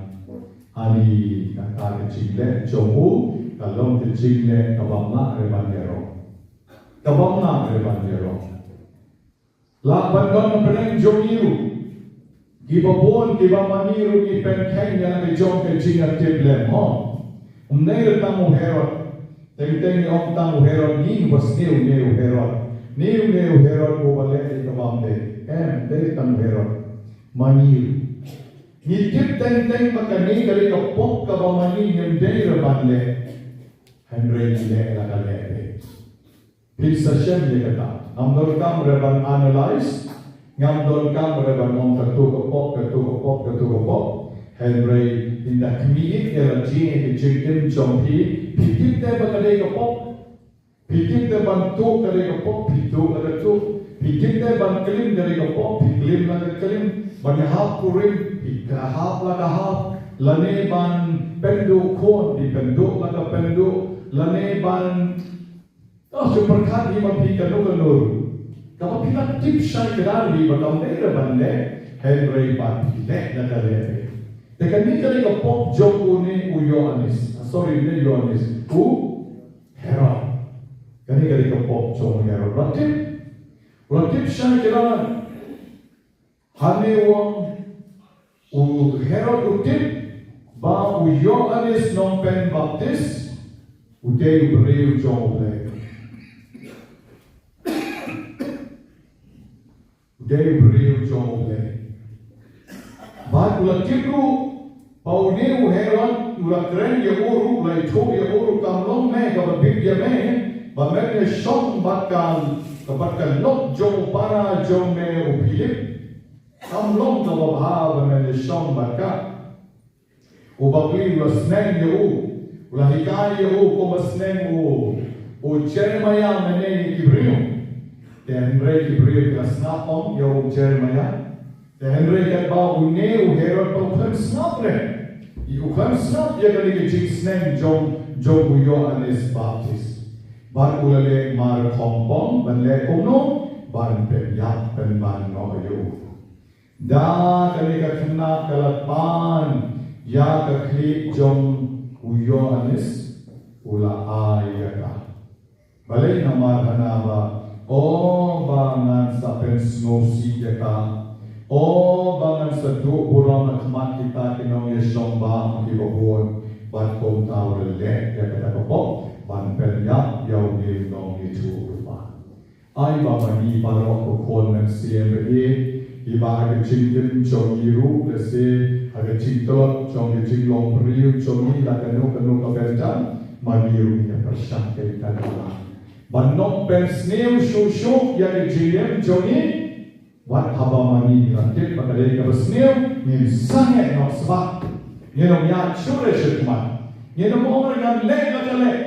Ani, kata ka jingleh jong u ka long ka jingleh kaba mlak re ban ïaroh. Kaba mlak re ban ïaroh. Lah ban don na pdeng jong ngi ruh. Kiba bun, kiba ma ngi ruh ngi pynkheiñ ïa la ka jong ka jingïatiplem, ho. Ym dei re tang u Herod. Teng teng ngi ong tang u Herod, ngi ba sniew ne u Herod. Ne u ne u Herod uba leh ïa ka bym dei. Em, dei tang u Herod. Ma ngi ruh. Ngi tip teng teng ba kane ka dei ka pop kaba ma ngi ngim dei re ban leh. Hynrei ngi leh la ka leh dei. Phin sa shem ïa kata. Ngam donkam re ban analyze, ngam donkam re ban ong kato ka pop, kato ka pop, kato ka pop. Hynrei ynda khmih ïa la jingim, ka jingim jong phi, phi tip te ba ka dei ka pop. Phi tip te ban tuh ka dei ka pop, phi tuh la ka tuh. Phi tip te ban klim ka dei ka pop, phi klim la ka klim. Ban ïahap kurim, phi ka hap la ka hap. Lane ban pynduh khun, phi pynduh la ka pynduh. Lane ban Oh, shu pyrkhat hi ma phi kano kano. Kaba phi la tip shai kdar hi ba kam dei re ban leh, hynrei ba phi leh la ka leh. Te kane ka dei ka pop jong une u Ïoannis. Ah, sorry, ne Ïoannis. U Herod. Kane ka dei ka pop jong u Herod. La tip. La tip shai kdar. Hynrei u ong, u Herod u tip ba u Ïoannis Nongpynbaptis u dei u briew jong U Blei. U dei u briew jong U Blei. Bad u la tip ruh ba une u Herod u la kren ïa u ruh, u la ïathuh ïa u ruh, kam long me kaba bit ïa me ba men ïashong bad ka, bad ka lok jong u para jong me u Philip. Kam long kaba bha ba men ïashong bad ka. U Blei u la sneng ïa u, u la hikai ïa u kumba sneng u, u Jeremiah mynne ïa ki briew. Te hynrei ki briew ki la sngap ym ïa u Jeremiah. Te hynrei katba une u Herod ba u khlem sngap re. U khlem sngap ïa kane ka jingsneng jong, jong u Ïoannis Baptis. Bad u la leh mar khongpong ban leh kumno, ban pynïap pynban noh ïa u. Da kane ka khynnah ka la pan ïa ka khlieh jong u Ïoannis, u la ai ïa ka. Balei? Namar hana ba, o ba ngan sa pynsngewsih ïa ka, o ba ngan sa duh burom ha khmat kita ki nongïashong bam kiba bun, bad kumta u la leh ïa kata ka pop ban pynïap ïa une u nongïathuhlypa. Ai ba ma ngi baroh ko khun mynsiem ba ïeit, kiba ha ka jingim jong ngi ruh lehse ha ka jingtlot jong ka jinglong briew jong ngi la kano kano ka bynta, ma ngi ruh ngin ïa pyrshang kein kata ban ym pynsniew shuh shuh ïa ka jingim jong ngi. Wat haba ma ngi la tip ba ka dei kaba sniew, ngin sangeh noh sbah. Ngin ym ïaid shuh re sha khmat. Ngin ym ong re ngan leh la ka leh.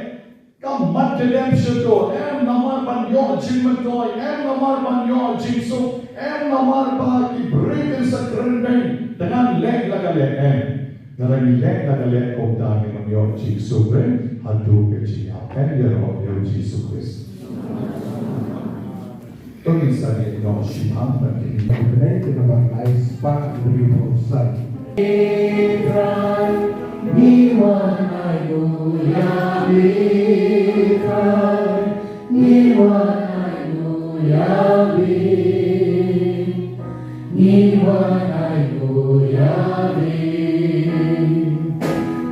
Kam mat te dep sha to, em namar ban ïoh jingmyntoi, em namar ban ïoh jingsuk, em namar ba ki briew kin sa kren beiñ, te ngan leh la ka leh, em. Lada ngi leh la ka leh kumta ngin ym ïoh jingsuk re haduh ka jingïap. Em ïaroh ïa u Jisu Khrist. To ngin sa ïeh noh shiphang ban kynmaw. Bnai kaba lai spah hynriewphew san. Ngi wan ai nguh ïa Ngi wan ai nguh ïa me. Ngi wan ai nguh ïa me.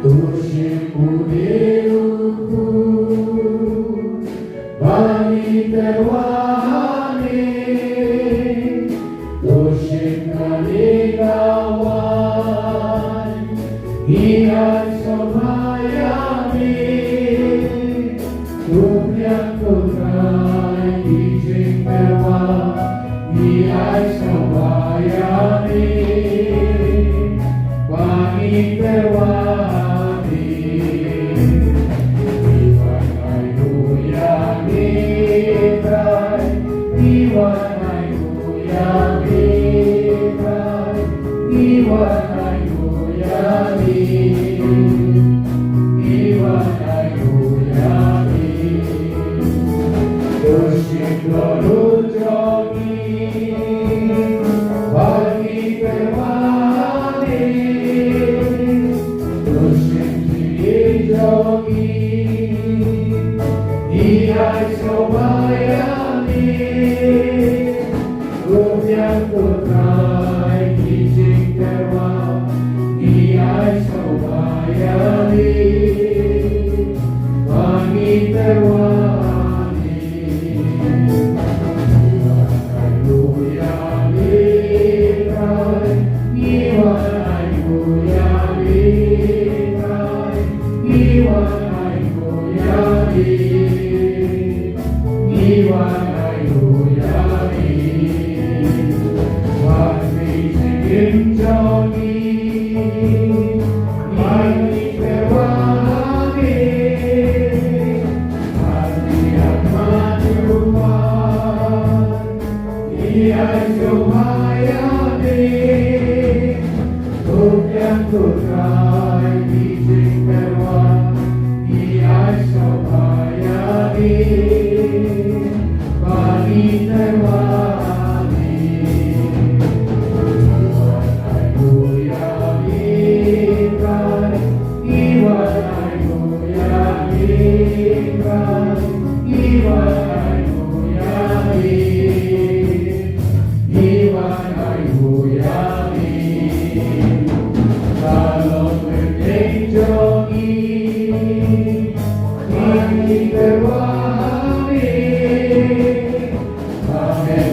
To shim pule u khun ba ngi tyrwa ha me. To shim kane ka waiñ. Ngi ai sngewbha ïa me. To pliang to trai ki jingtyrwa. Ngi ai sngewbha ïa me. Ba ngi tyrwa ha me. Ngi wan ai nguh ïa me Trai. Ngi wan ai nguh ïa me Trai. Ngi wan ai nguh ïa me. Ngi wan ai nguh ïa me. To shim dohnud jong ngi ba ngi tyrwa ha me. To shim jingim jong ngi. Ngi ai sngewbha ïa me. To pliang to trai ki jingtyrwa. Ngi ai sngewbha ïa me. Ba ngi tyrwa ha me. Ngi wan ai nguh ïa me Trai. Ngi wan ai nguh ïa me Trai. Ngi wan ai nguh ïa me. Ngi wan ai nguh ïa me. Wan peit jingim jong ngi. Ngi wan ai nguh ïa me. Wan peit jingim jong ngi. Ngi ai sngewbha ïa me. To pliang to trai ki jingtyrwa. Ngi ai sngewbha ïa me. Ba ngi tyrwa ha me. Ngi wan ai nguh ïa me Trai. Ngi wan ai nguh ïa me Trai. Ngi wan ai nguh ïa me. Ngi wan ai nguh ïa me. Ka long pyrthei jong ngi. Ngi tyrwa ha me. Amen.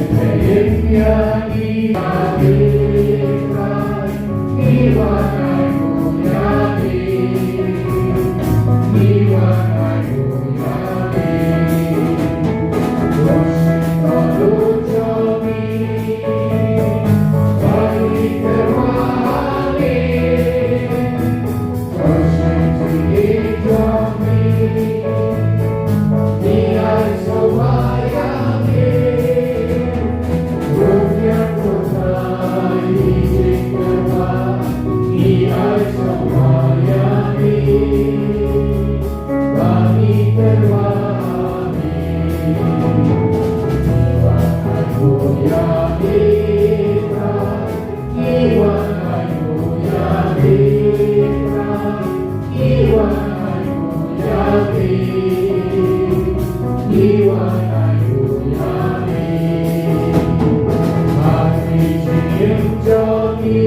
Pyrthei jong ngi.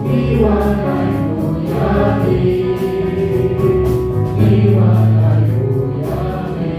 Ngi wan ai nguh ïa me. Ngi wan ai nguh ïa me.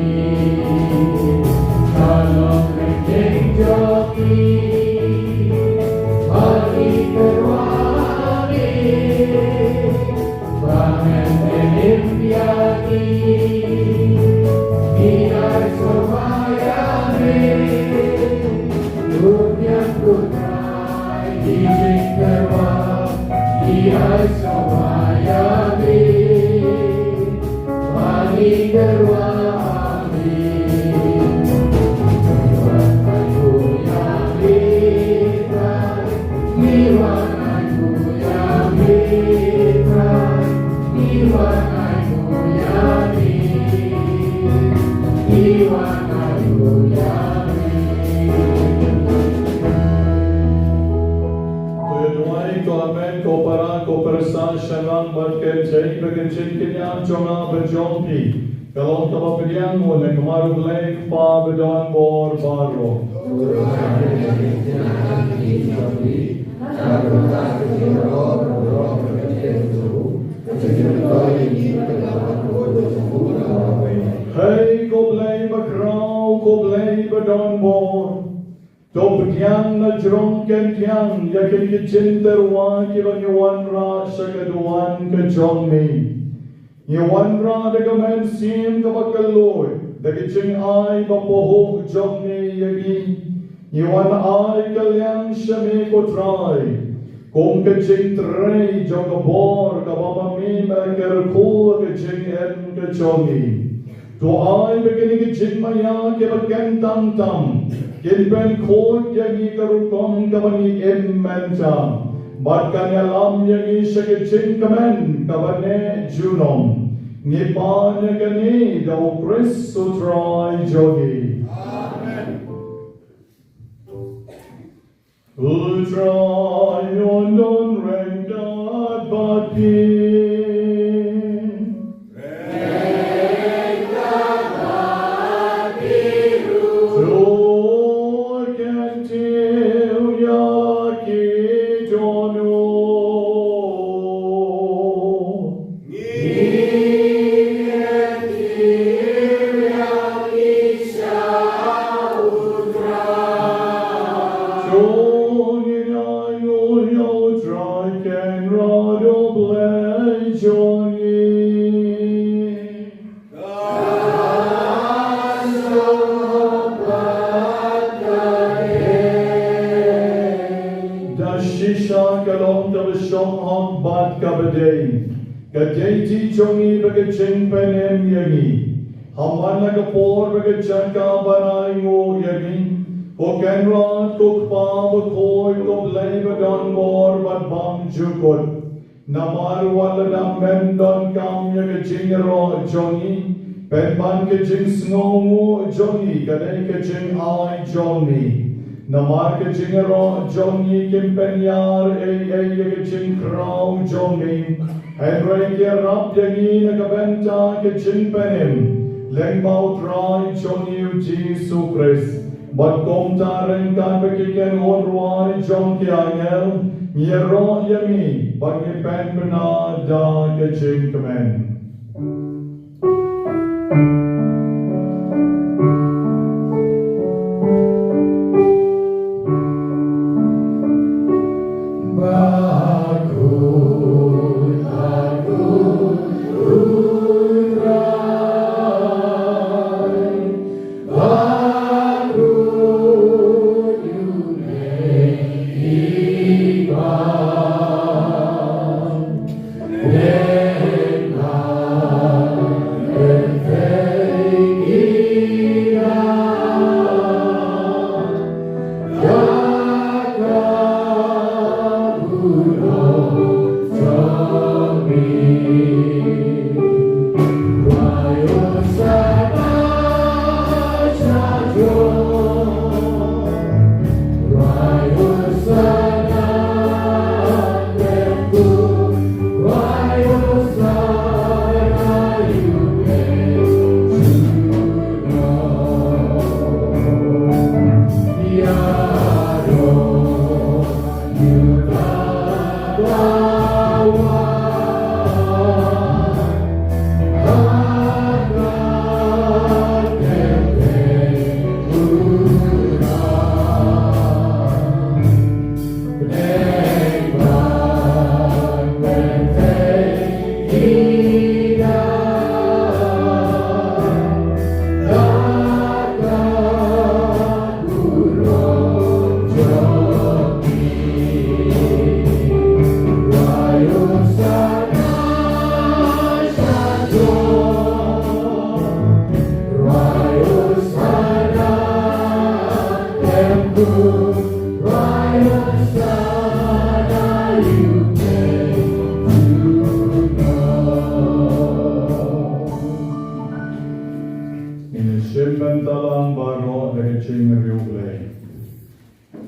Duwai ko Amen, ko para, ko pyrsa, sha nga bad kynthei, ba ka jingkñia jong nga bad jong phi ka long kaba pdiang, u nang mar u Blei Kpa ba don bor baroh. Hei ko Blei bakhraw, ko Blei badonbor, to pdiang na jrong kyndiang ïa kine ki jingtyrwa kiba ngi wanrah sha ka duwan ka jong me. Ngi wanrah da ka mynsiem kaba kylluid, da ka jingai ba pahuh jong me ïa ngi. Ngi wan ai ka liang sha me ko Trai, kum ka jingtrei jong ka bor kaba ma me me kyrkhu ka jingim ka jong ngi. To ai ba kine ki jingmaïa kiba kyntang tam kin pynkhuid ïa ngi ka rukom kaba ngi im mynta, bad kan ïalam ïa ngi sha ka jingkmen kaba neh junom. Ngi pan ïa kane da u Khrist u Trai jong ngi. Amen. U Trai un don ryngkat bad phi. To kyntiew ïa ki dohnud. Da shisha ka long kaba shong hok bad kaba dei, ka dei jong ngi ba ka jingpynim ïa ngi. Ha man la ka por ba ka jaka ban ai nguh ïa ngi, ko Kynrad, ko Kpa bakhuid, ko Blei badonbor bad bymjukut. Namar wat lada mem donkam ïa ka jingïaroh jong ngi, pynban ka jingsngewnguh jong ngi ka dei ka jingai jong me. Namar ka jingïaroh jong ngi kim pynïar ei ei ïa ka jingkhraw jong me, hynrei ka ïarap ïa ngi na ka bynta ka jingpynim lyngba u Trai jong ngi u Jisu Khrist. Bad kumta ryngkat bad ki kynhun rwai jong ki angel, ngi ïaroh ïa me bad ngi pynbna da ka jingkmen.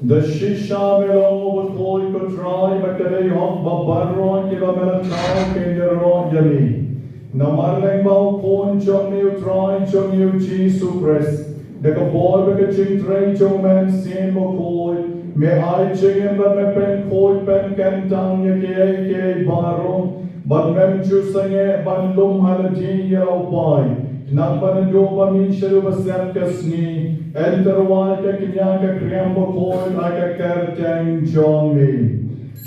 Da shisha me long u bakhuid, ko Trai, bad ka dei hok ba baroh kiba me la thaw kin ïaroh ïa me. Namar lyngba u Khun jong me, u Trai jong ngi u Jisu Khrist, da ka bor bad ka jingtrei jong u Mynsiem Bakhuid, me ai jingim bad me pynkhuid pynkyntang ïa kiei kiei baroh, bad mem ju sangeh ban lum ha lade ïa la u paid. Nangta naduh ba mih sha u ba sep ka sngi, yn tyrwa ïa ka kñia ka kriam bakhuid ha ka kyrteng jong me.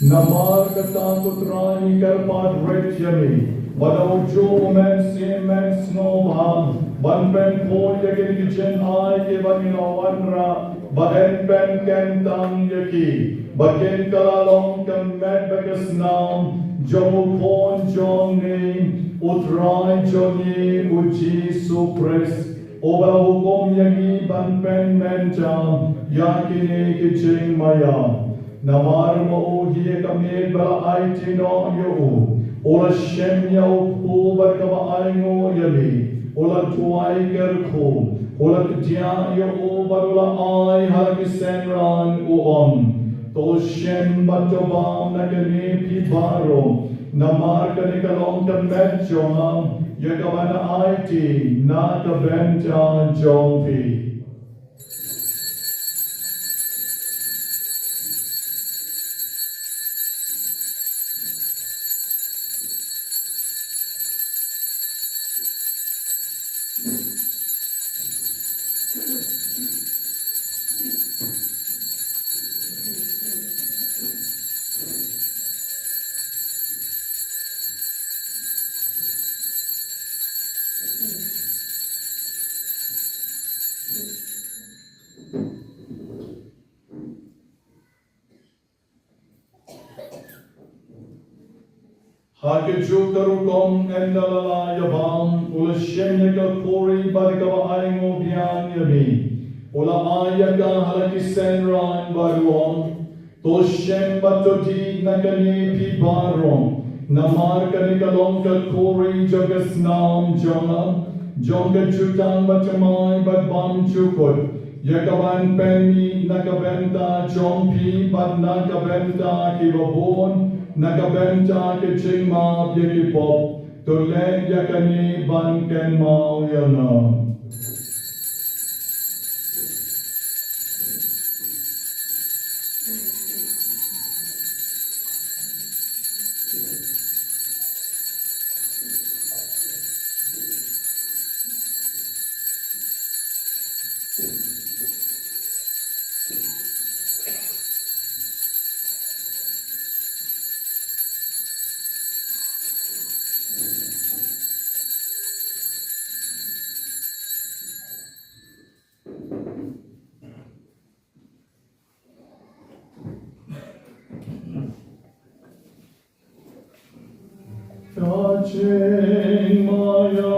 Namar kata, ko Trai, ngi kyrpad rit ïa me ba da u juh u Mynsiem men sngewbha ban pynkhuid ïa kine ki jingai kiba ngi la wanrah, ba yn pynkyntang ïa ki, ba kin kylla long ka met bad ka snam jong u Khun jong me, u Trai jong ngi u Jisu Khrist, uba la hukum ïa ngi ban pynmynta ïa kine ki jingmaïa. Namar ma u hi ka miet ba la aiti noh ïa u, u la shim ïa u kpu bad kaba ainguh ïa me, u la duwai kyrkhu, u la kdiah ïa u bad u la ai ha la ki synran, u ong: To shim bad to bam na kane, phi baroh, namar kane ka long ka met jong nga, ïa kaba ngan aiti na ka bynta jong phi. Ha kajuh ka rukom, ynda la lah ïa bam, u la shim ïa ka khuri bad kaba ainguh biang ïa me, u la ai ïa ka ha la ki synran bad u ong: To shim bad to dih na kane, phi baroh, namar kane ka long ka khuri jong ka snam jong nga, jong ka jutang bathymmai bad bymjukut, ïa kaban pynmih na ka bynta jong phi bad na ka bynta kiba bun, na ka bynta ka jingmap ïa ki pop. To leh ïa kane ban kynmaw ïa nga. Ka jingmaïa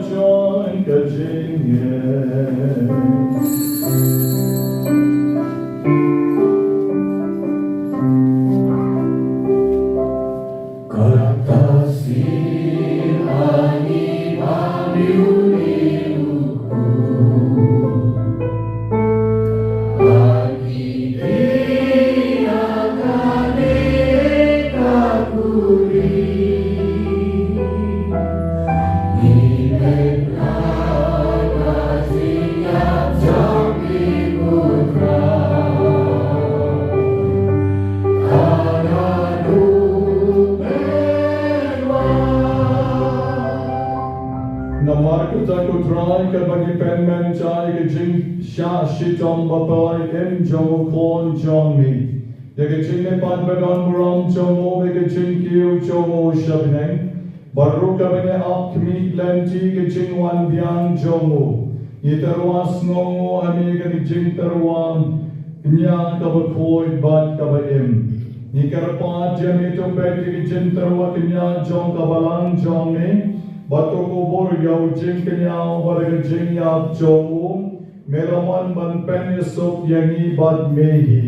jong ka jingngeit. Kata sien ani ba ngi u ni u ku. Ani dia ka ne ka kuri. Ni ben na ka jingap jam ni putra. Namar kata, ko Trai, katba ngi pynmynta ïa ka jingshah shitom bapli im jong u Khun jong me, ïa ka jingmihpat badonburom jong u, ïa ka jingkiew jong u sha bneng, bad ruh katba ngi ap khmih lynti ka jingwan biang jong u, ngi tyrwa sngewnguh ha me ïa ka jingtyrwa kñia kaba khuid bad kaba im. Ngi kyrpad ïa me to peit ïa ka jingtyrwa kñia jong ka balang jong me, bad to kubur ïa u jingkñia bad ka jingïap jong u. Me la mon ban pynïasuk ïa ngi bad me hi.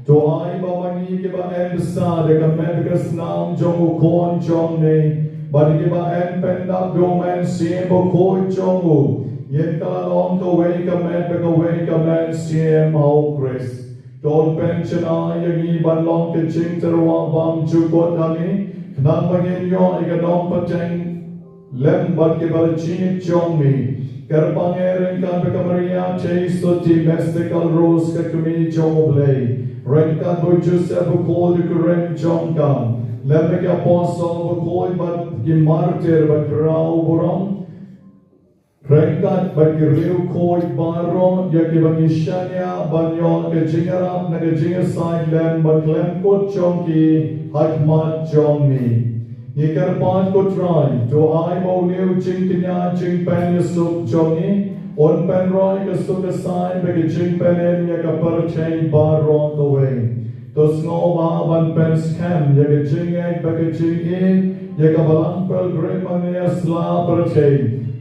To ai ba ma ngi kiba yn bsa da ka met ka snam jong u Khun jong me, bad kiba yn pyndap da u Mynsiem Bakhuid jong u, ngin kylla long kawei ka met bad kawei ka mynsiem ha u Khrist. To pynshna ïa ngi ban long ka jingtyrwa bymjukut ha me, khnang ba ngin ïoh ïa ka nongpynteng lem bad kiba la jied jong me. Kyrpang eh ryngkat bad ka Maria Theisotti, Mystical Rose, ka kmie jong U Blei, ryngkat bad u Joseph bakhuid u kyrmen jong ka, lem bad ki apostol bakhuid bad ki martir ba khraw burom, ryngkat bad ki riewkhuid baroh ïa kiba ngi shaniah ban ïoh ka jingïarap na ka jingïasaid lem bakhlem kut jong ki ha khmat jong me. Ngi kyrpad, ko Trai, to ai ba une u jingkñia jingpynïasuk jong ngi un pynroi ka suk ka saiñ bad ka jingpynim ïa ka pyrthei baroh kawei. To sngewbha ban pynskhem ïa ka jingngeit bad ka jingïeit ïa ka Balang Pilgrim hangne ha sla pyrthei,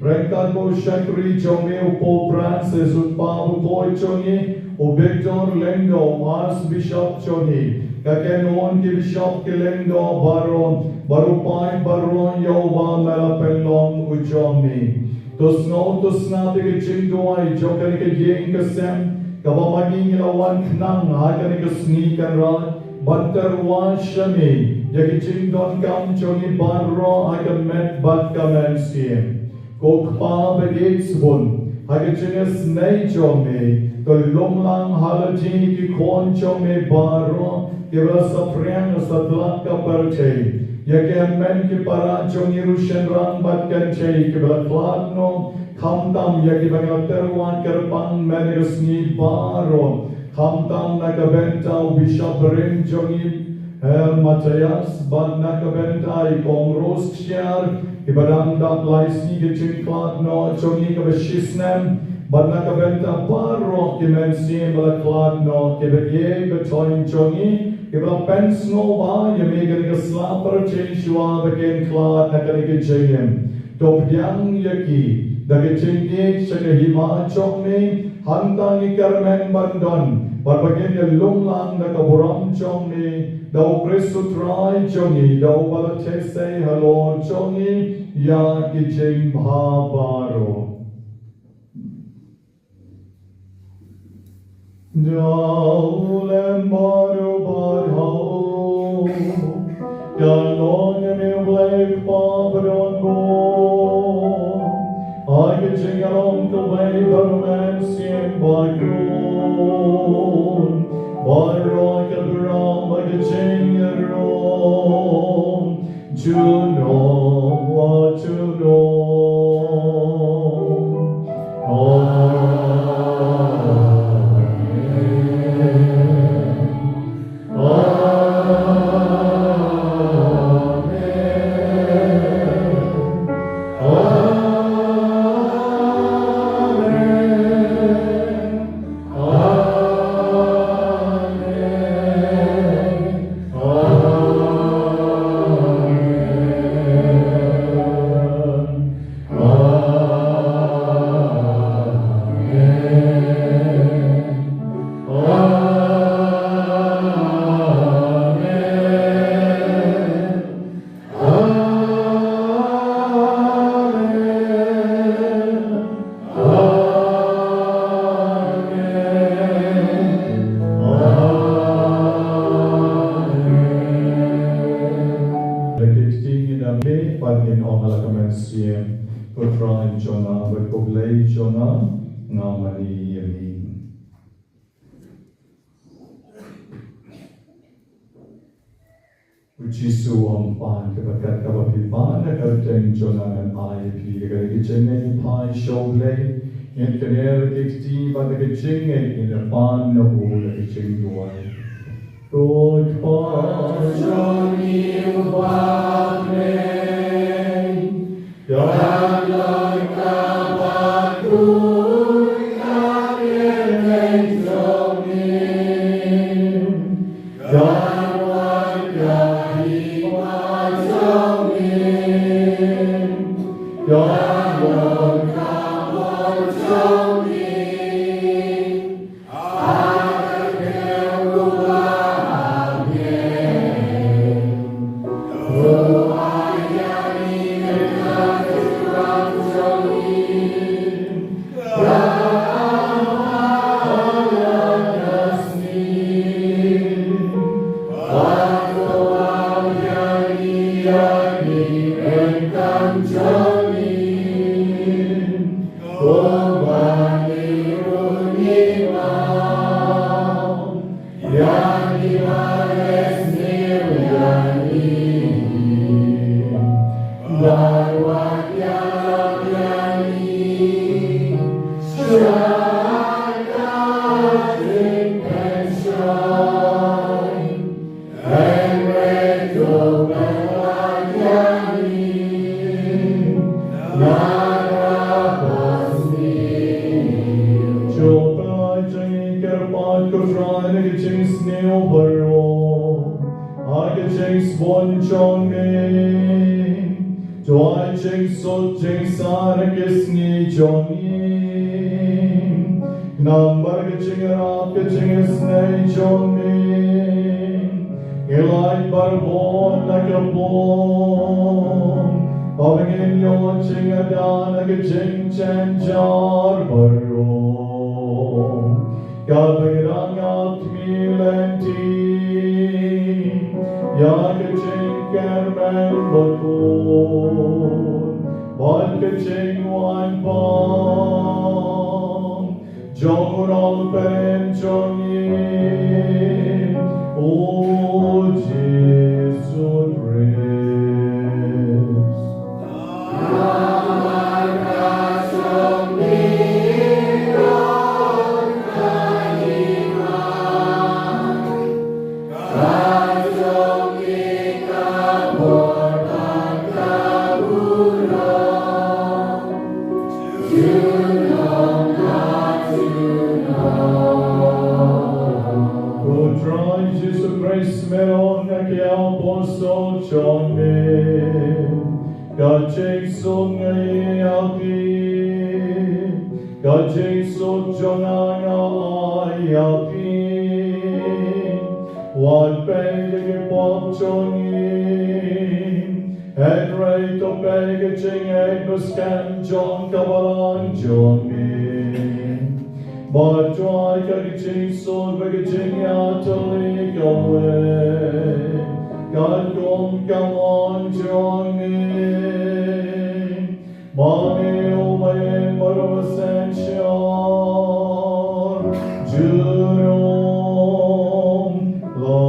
ryngkat bad u shakri jong me u Pope Francis, u Kpa bakhuid jong ngi u Victor Lyngdoh, u Archbishop jong ngi, ka kynhun ki bishop ki lyngdoh baroh bad u paid baroh ïa uba me la pynlong u jong me. To sngew, to sngap ïa ka jingduwai jong kane ka ïing ka sem, kaba ma ngi ngi la wan khnang ha kane ka sngi Kynrad ban tyrwa sha me ïa ka jingdonkam jong ngi baroh ha ka met bad ka mynsiem. Ko Kpa ba ïeit sbun, ha ka jingisynei jong me, to lum lang ha lade ki khun jong me baroh kiba la saphriang ha satlak ka pyrthei, ïa ki hynmen ki para jong ngi ruh shynrang bad kynthei kiba la khlad noh, khamtam ïa kiba ngi la tyrwa kyrpang mynne ka sngi baroh, khamtam na ka bynta u Bishop barim jong ngi, eh, Matthias, bad na ka bynta i Kong Rose Kshiar, kiba dang dap lai sngi ka jingkhlad noh jong ngi kaba shisnem, bad na ka bynta baroh ki mynsiem ba la khlad noh kiba ïeit ba thoiñ jong ngi, kiba la pynsngewbha ïa me kane ka sla pyrthei shuwa ba kin khlad na kane ka jingim. To pdiang ïa ki da ka jingïeit sha ka hima jong me, hangta ngi kyrmen ban don, bad ba ngin ïalum lang da ka burom jong me, da U Khrist U Trai jong ngi, da uba la theh sei halor jong ngi ïa ki jingbha baroh. Da u lem bad u bad ha u, ka long ïa me U Blei Kpa badonbor, ha ka jingïalong U Blei bad U Mynsiem Bakhuid, baroh ka burom bad ka jingïaroh junom la junom. Amen. Amen. Amen. Amen. Amen. Amen. Amen. Amen. Amen. Amen. Amen. La ki kti ngin ïa leh, bad ngin ong ha la ka mynsiem: Ko Trai jong nga bad ko Blei jong nga, nga mane ïa me. U Jisu u ong, Kpa, kaba kat kaba phi pha na ka kyrteng jong nga ngan ai ïa phi. Da kane ka jingngeit ngi phai sha U Blei, ngin kner ki kti bad da ka jingngeit ngin ïa pan na u da ka jingduwai. Ko Kpa jong ngi uba ha bneng, Kan long kaba khuid ka kyrteng jong me. Kan wan ka hima jong me. Kan long ka mon jong me. Jong pynlait jong ngi, kyrpad ko Trai na ka jingsniew baroh ha ka jingsbun jong me. To ai jingsuk jingsaiñ ha ka sngi jong ngi. Namar ka jingïarap ka jingisynei jong me, ngi lait barabor na ka bor, ba ngin ïoh jingada na ka jingjynjar baroh. Kaba ngi dang ap khmih lynti ïa ka jingkyrmen bakhuid bad ka jingwan bam jong u Nongpynim jong ngi, u Jisu Khrist. Ko Trai Jisu Khrist, me la ong ha ki apostol jong me, ka jingsuk nga ai ïa phi, ka jingsuk jong nga nga ai ïa phi. Wat peit ïa ki pop jong ngi, hynrei to peit ïa ka jingïeit bad skhem jong ka balang jong me. Bad to ai ka jingsuk bad ka jingïatylli kawei katkum ka mon jong me. Ma me uba ïeit bad uba synshar, junom la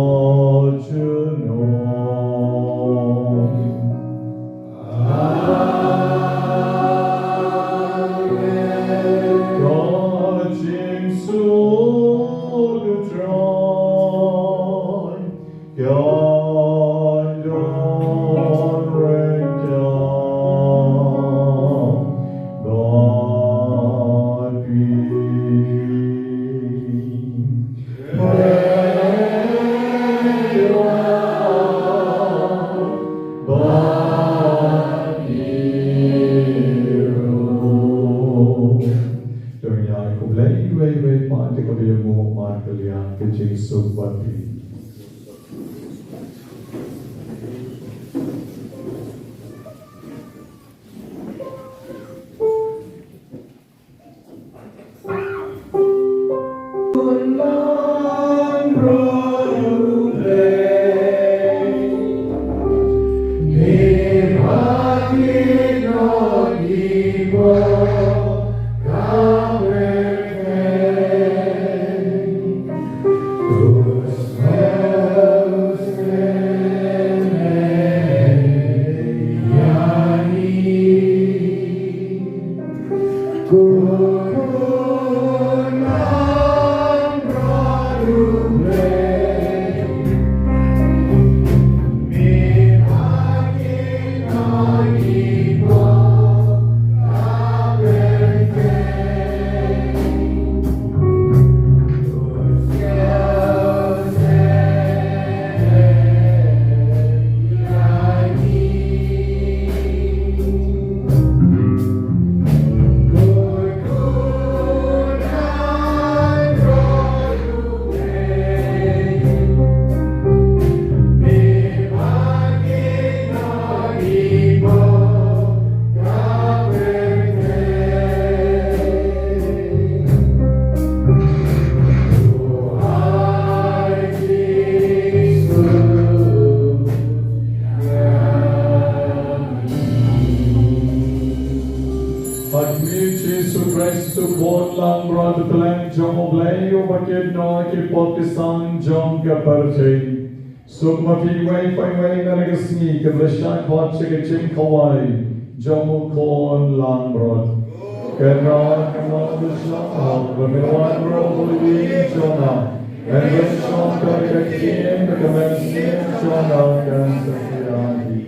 junom. Amen. Ka jingsuk U Trai, to ïa khublei iwei iwei pat ïa kaba ïanguh markylliang. Ka jingsuk bad phi. Ïa me Jisu Khrist, u Khun langbrot u Blei jong u Blei, uba kit noh ki pop ki san jong ka pyrthei. Suk ma phi uwei pa uwei na ka sngi, kiba la shah khot sha ka jingkhawai jong u Khun langbrot. Kynrad, kynrad, sha khot, ba me wan ruh u jong nga. Ngan wan shong ha ka ktien, ba ka mynsiem jong nga kan satia ïa ngi.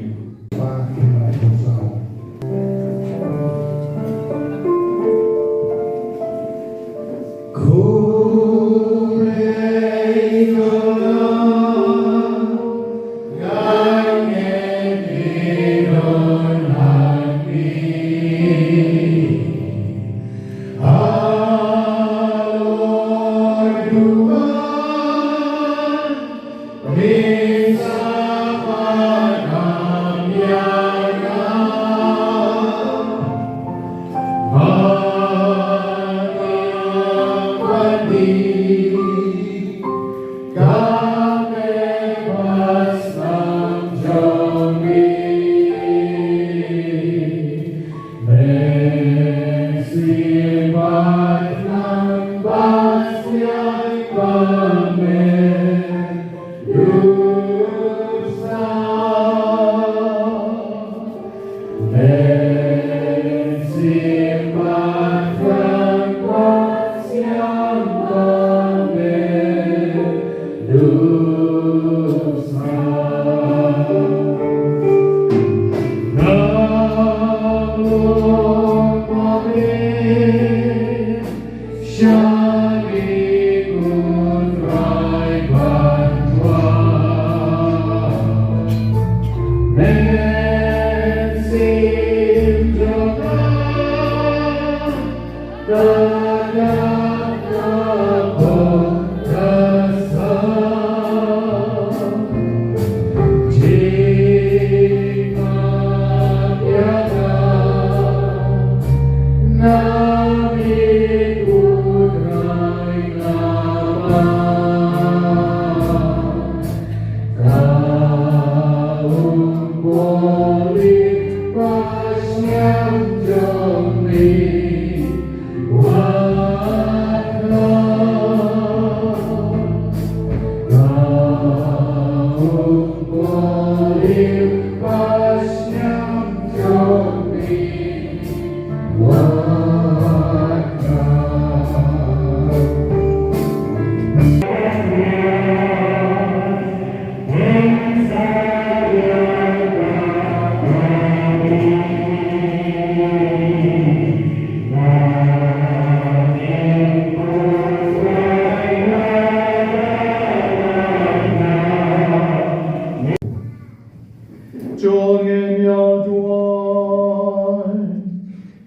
Jong ngi ïa duwai.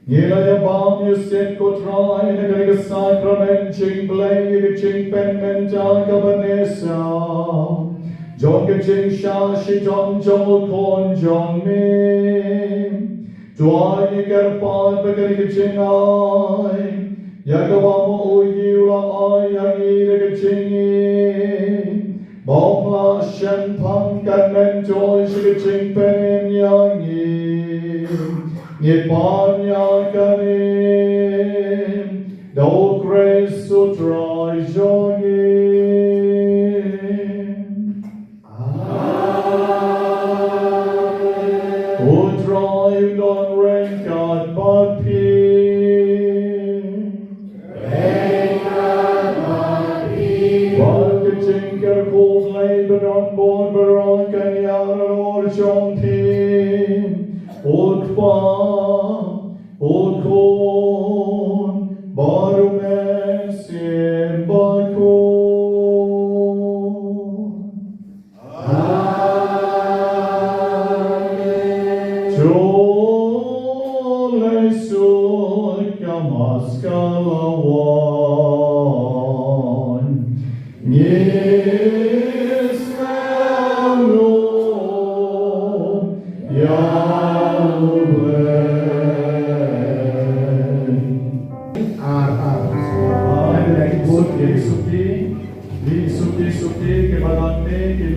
Ngi la ïa bam ïa siat ko Trai na kane ka sakramen jingblei ïa ka jingpynmynta kaba neh sha jong ka jingshah shitom jong u Khun jong me. To ai ngi kyrpad ba kane ka jingai ïa kaba ma u ïa u la ai ïa ngi da ka jingim ba u la shemphang kan myntoi sha ka jingpynim ïa ngi. Ngi pan ïa kane da u Khrist u Trai jong ngi. Amen. U Trai un don ryngkat bad phi. Ryngkat bad phi. Bad ka jingkyrkhu Blei ba don bun baroh kan ïa lalor jong phi. U Kpa, u Khun bad u Mynsiem Bakhuid. Amen. To leit suk ka Mass ka la wan. Ngi sngewlum ïa u Blei. Ar, ar. Ai, leit suk, leit suk ki. Leit suk, leit suk ki, ki ba dang ne, ki.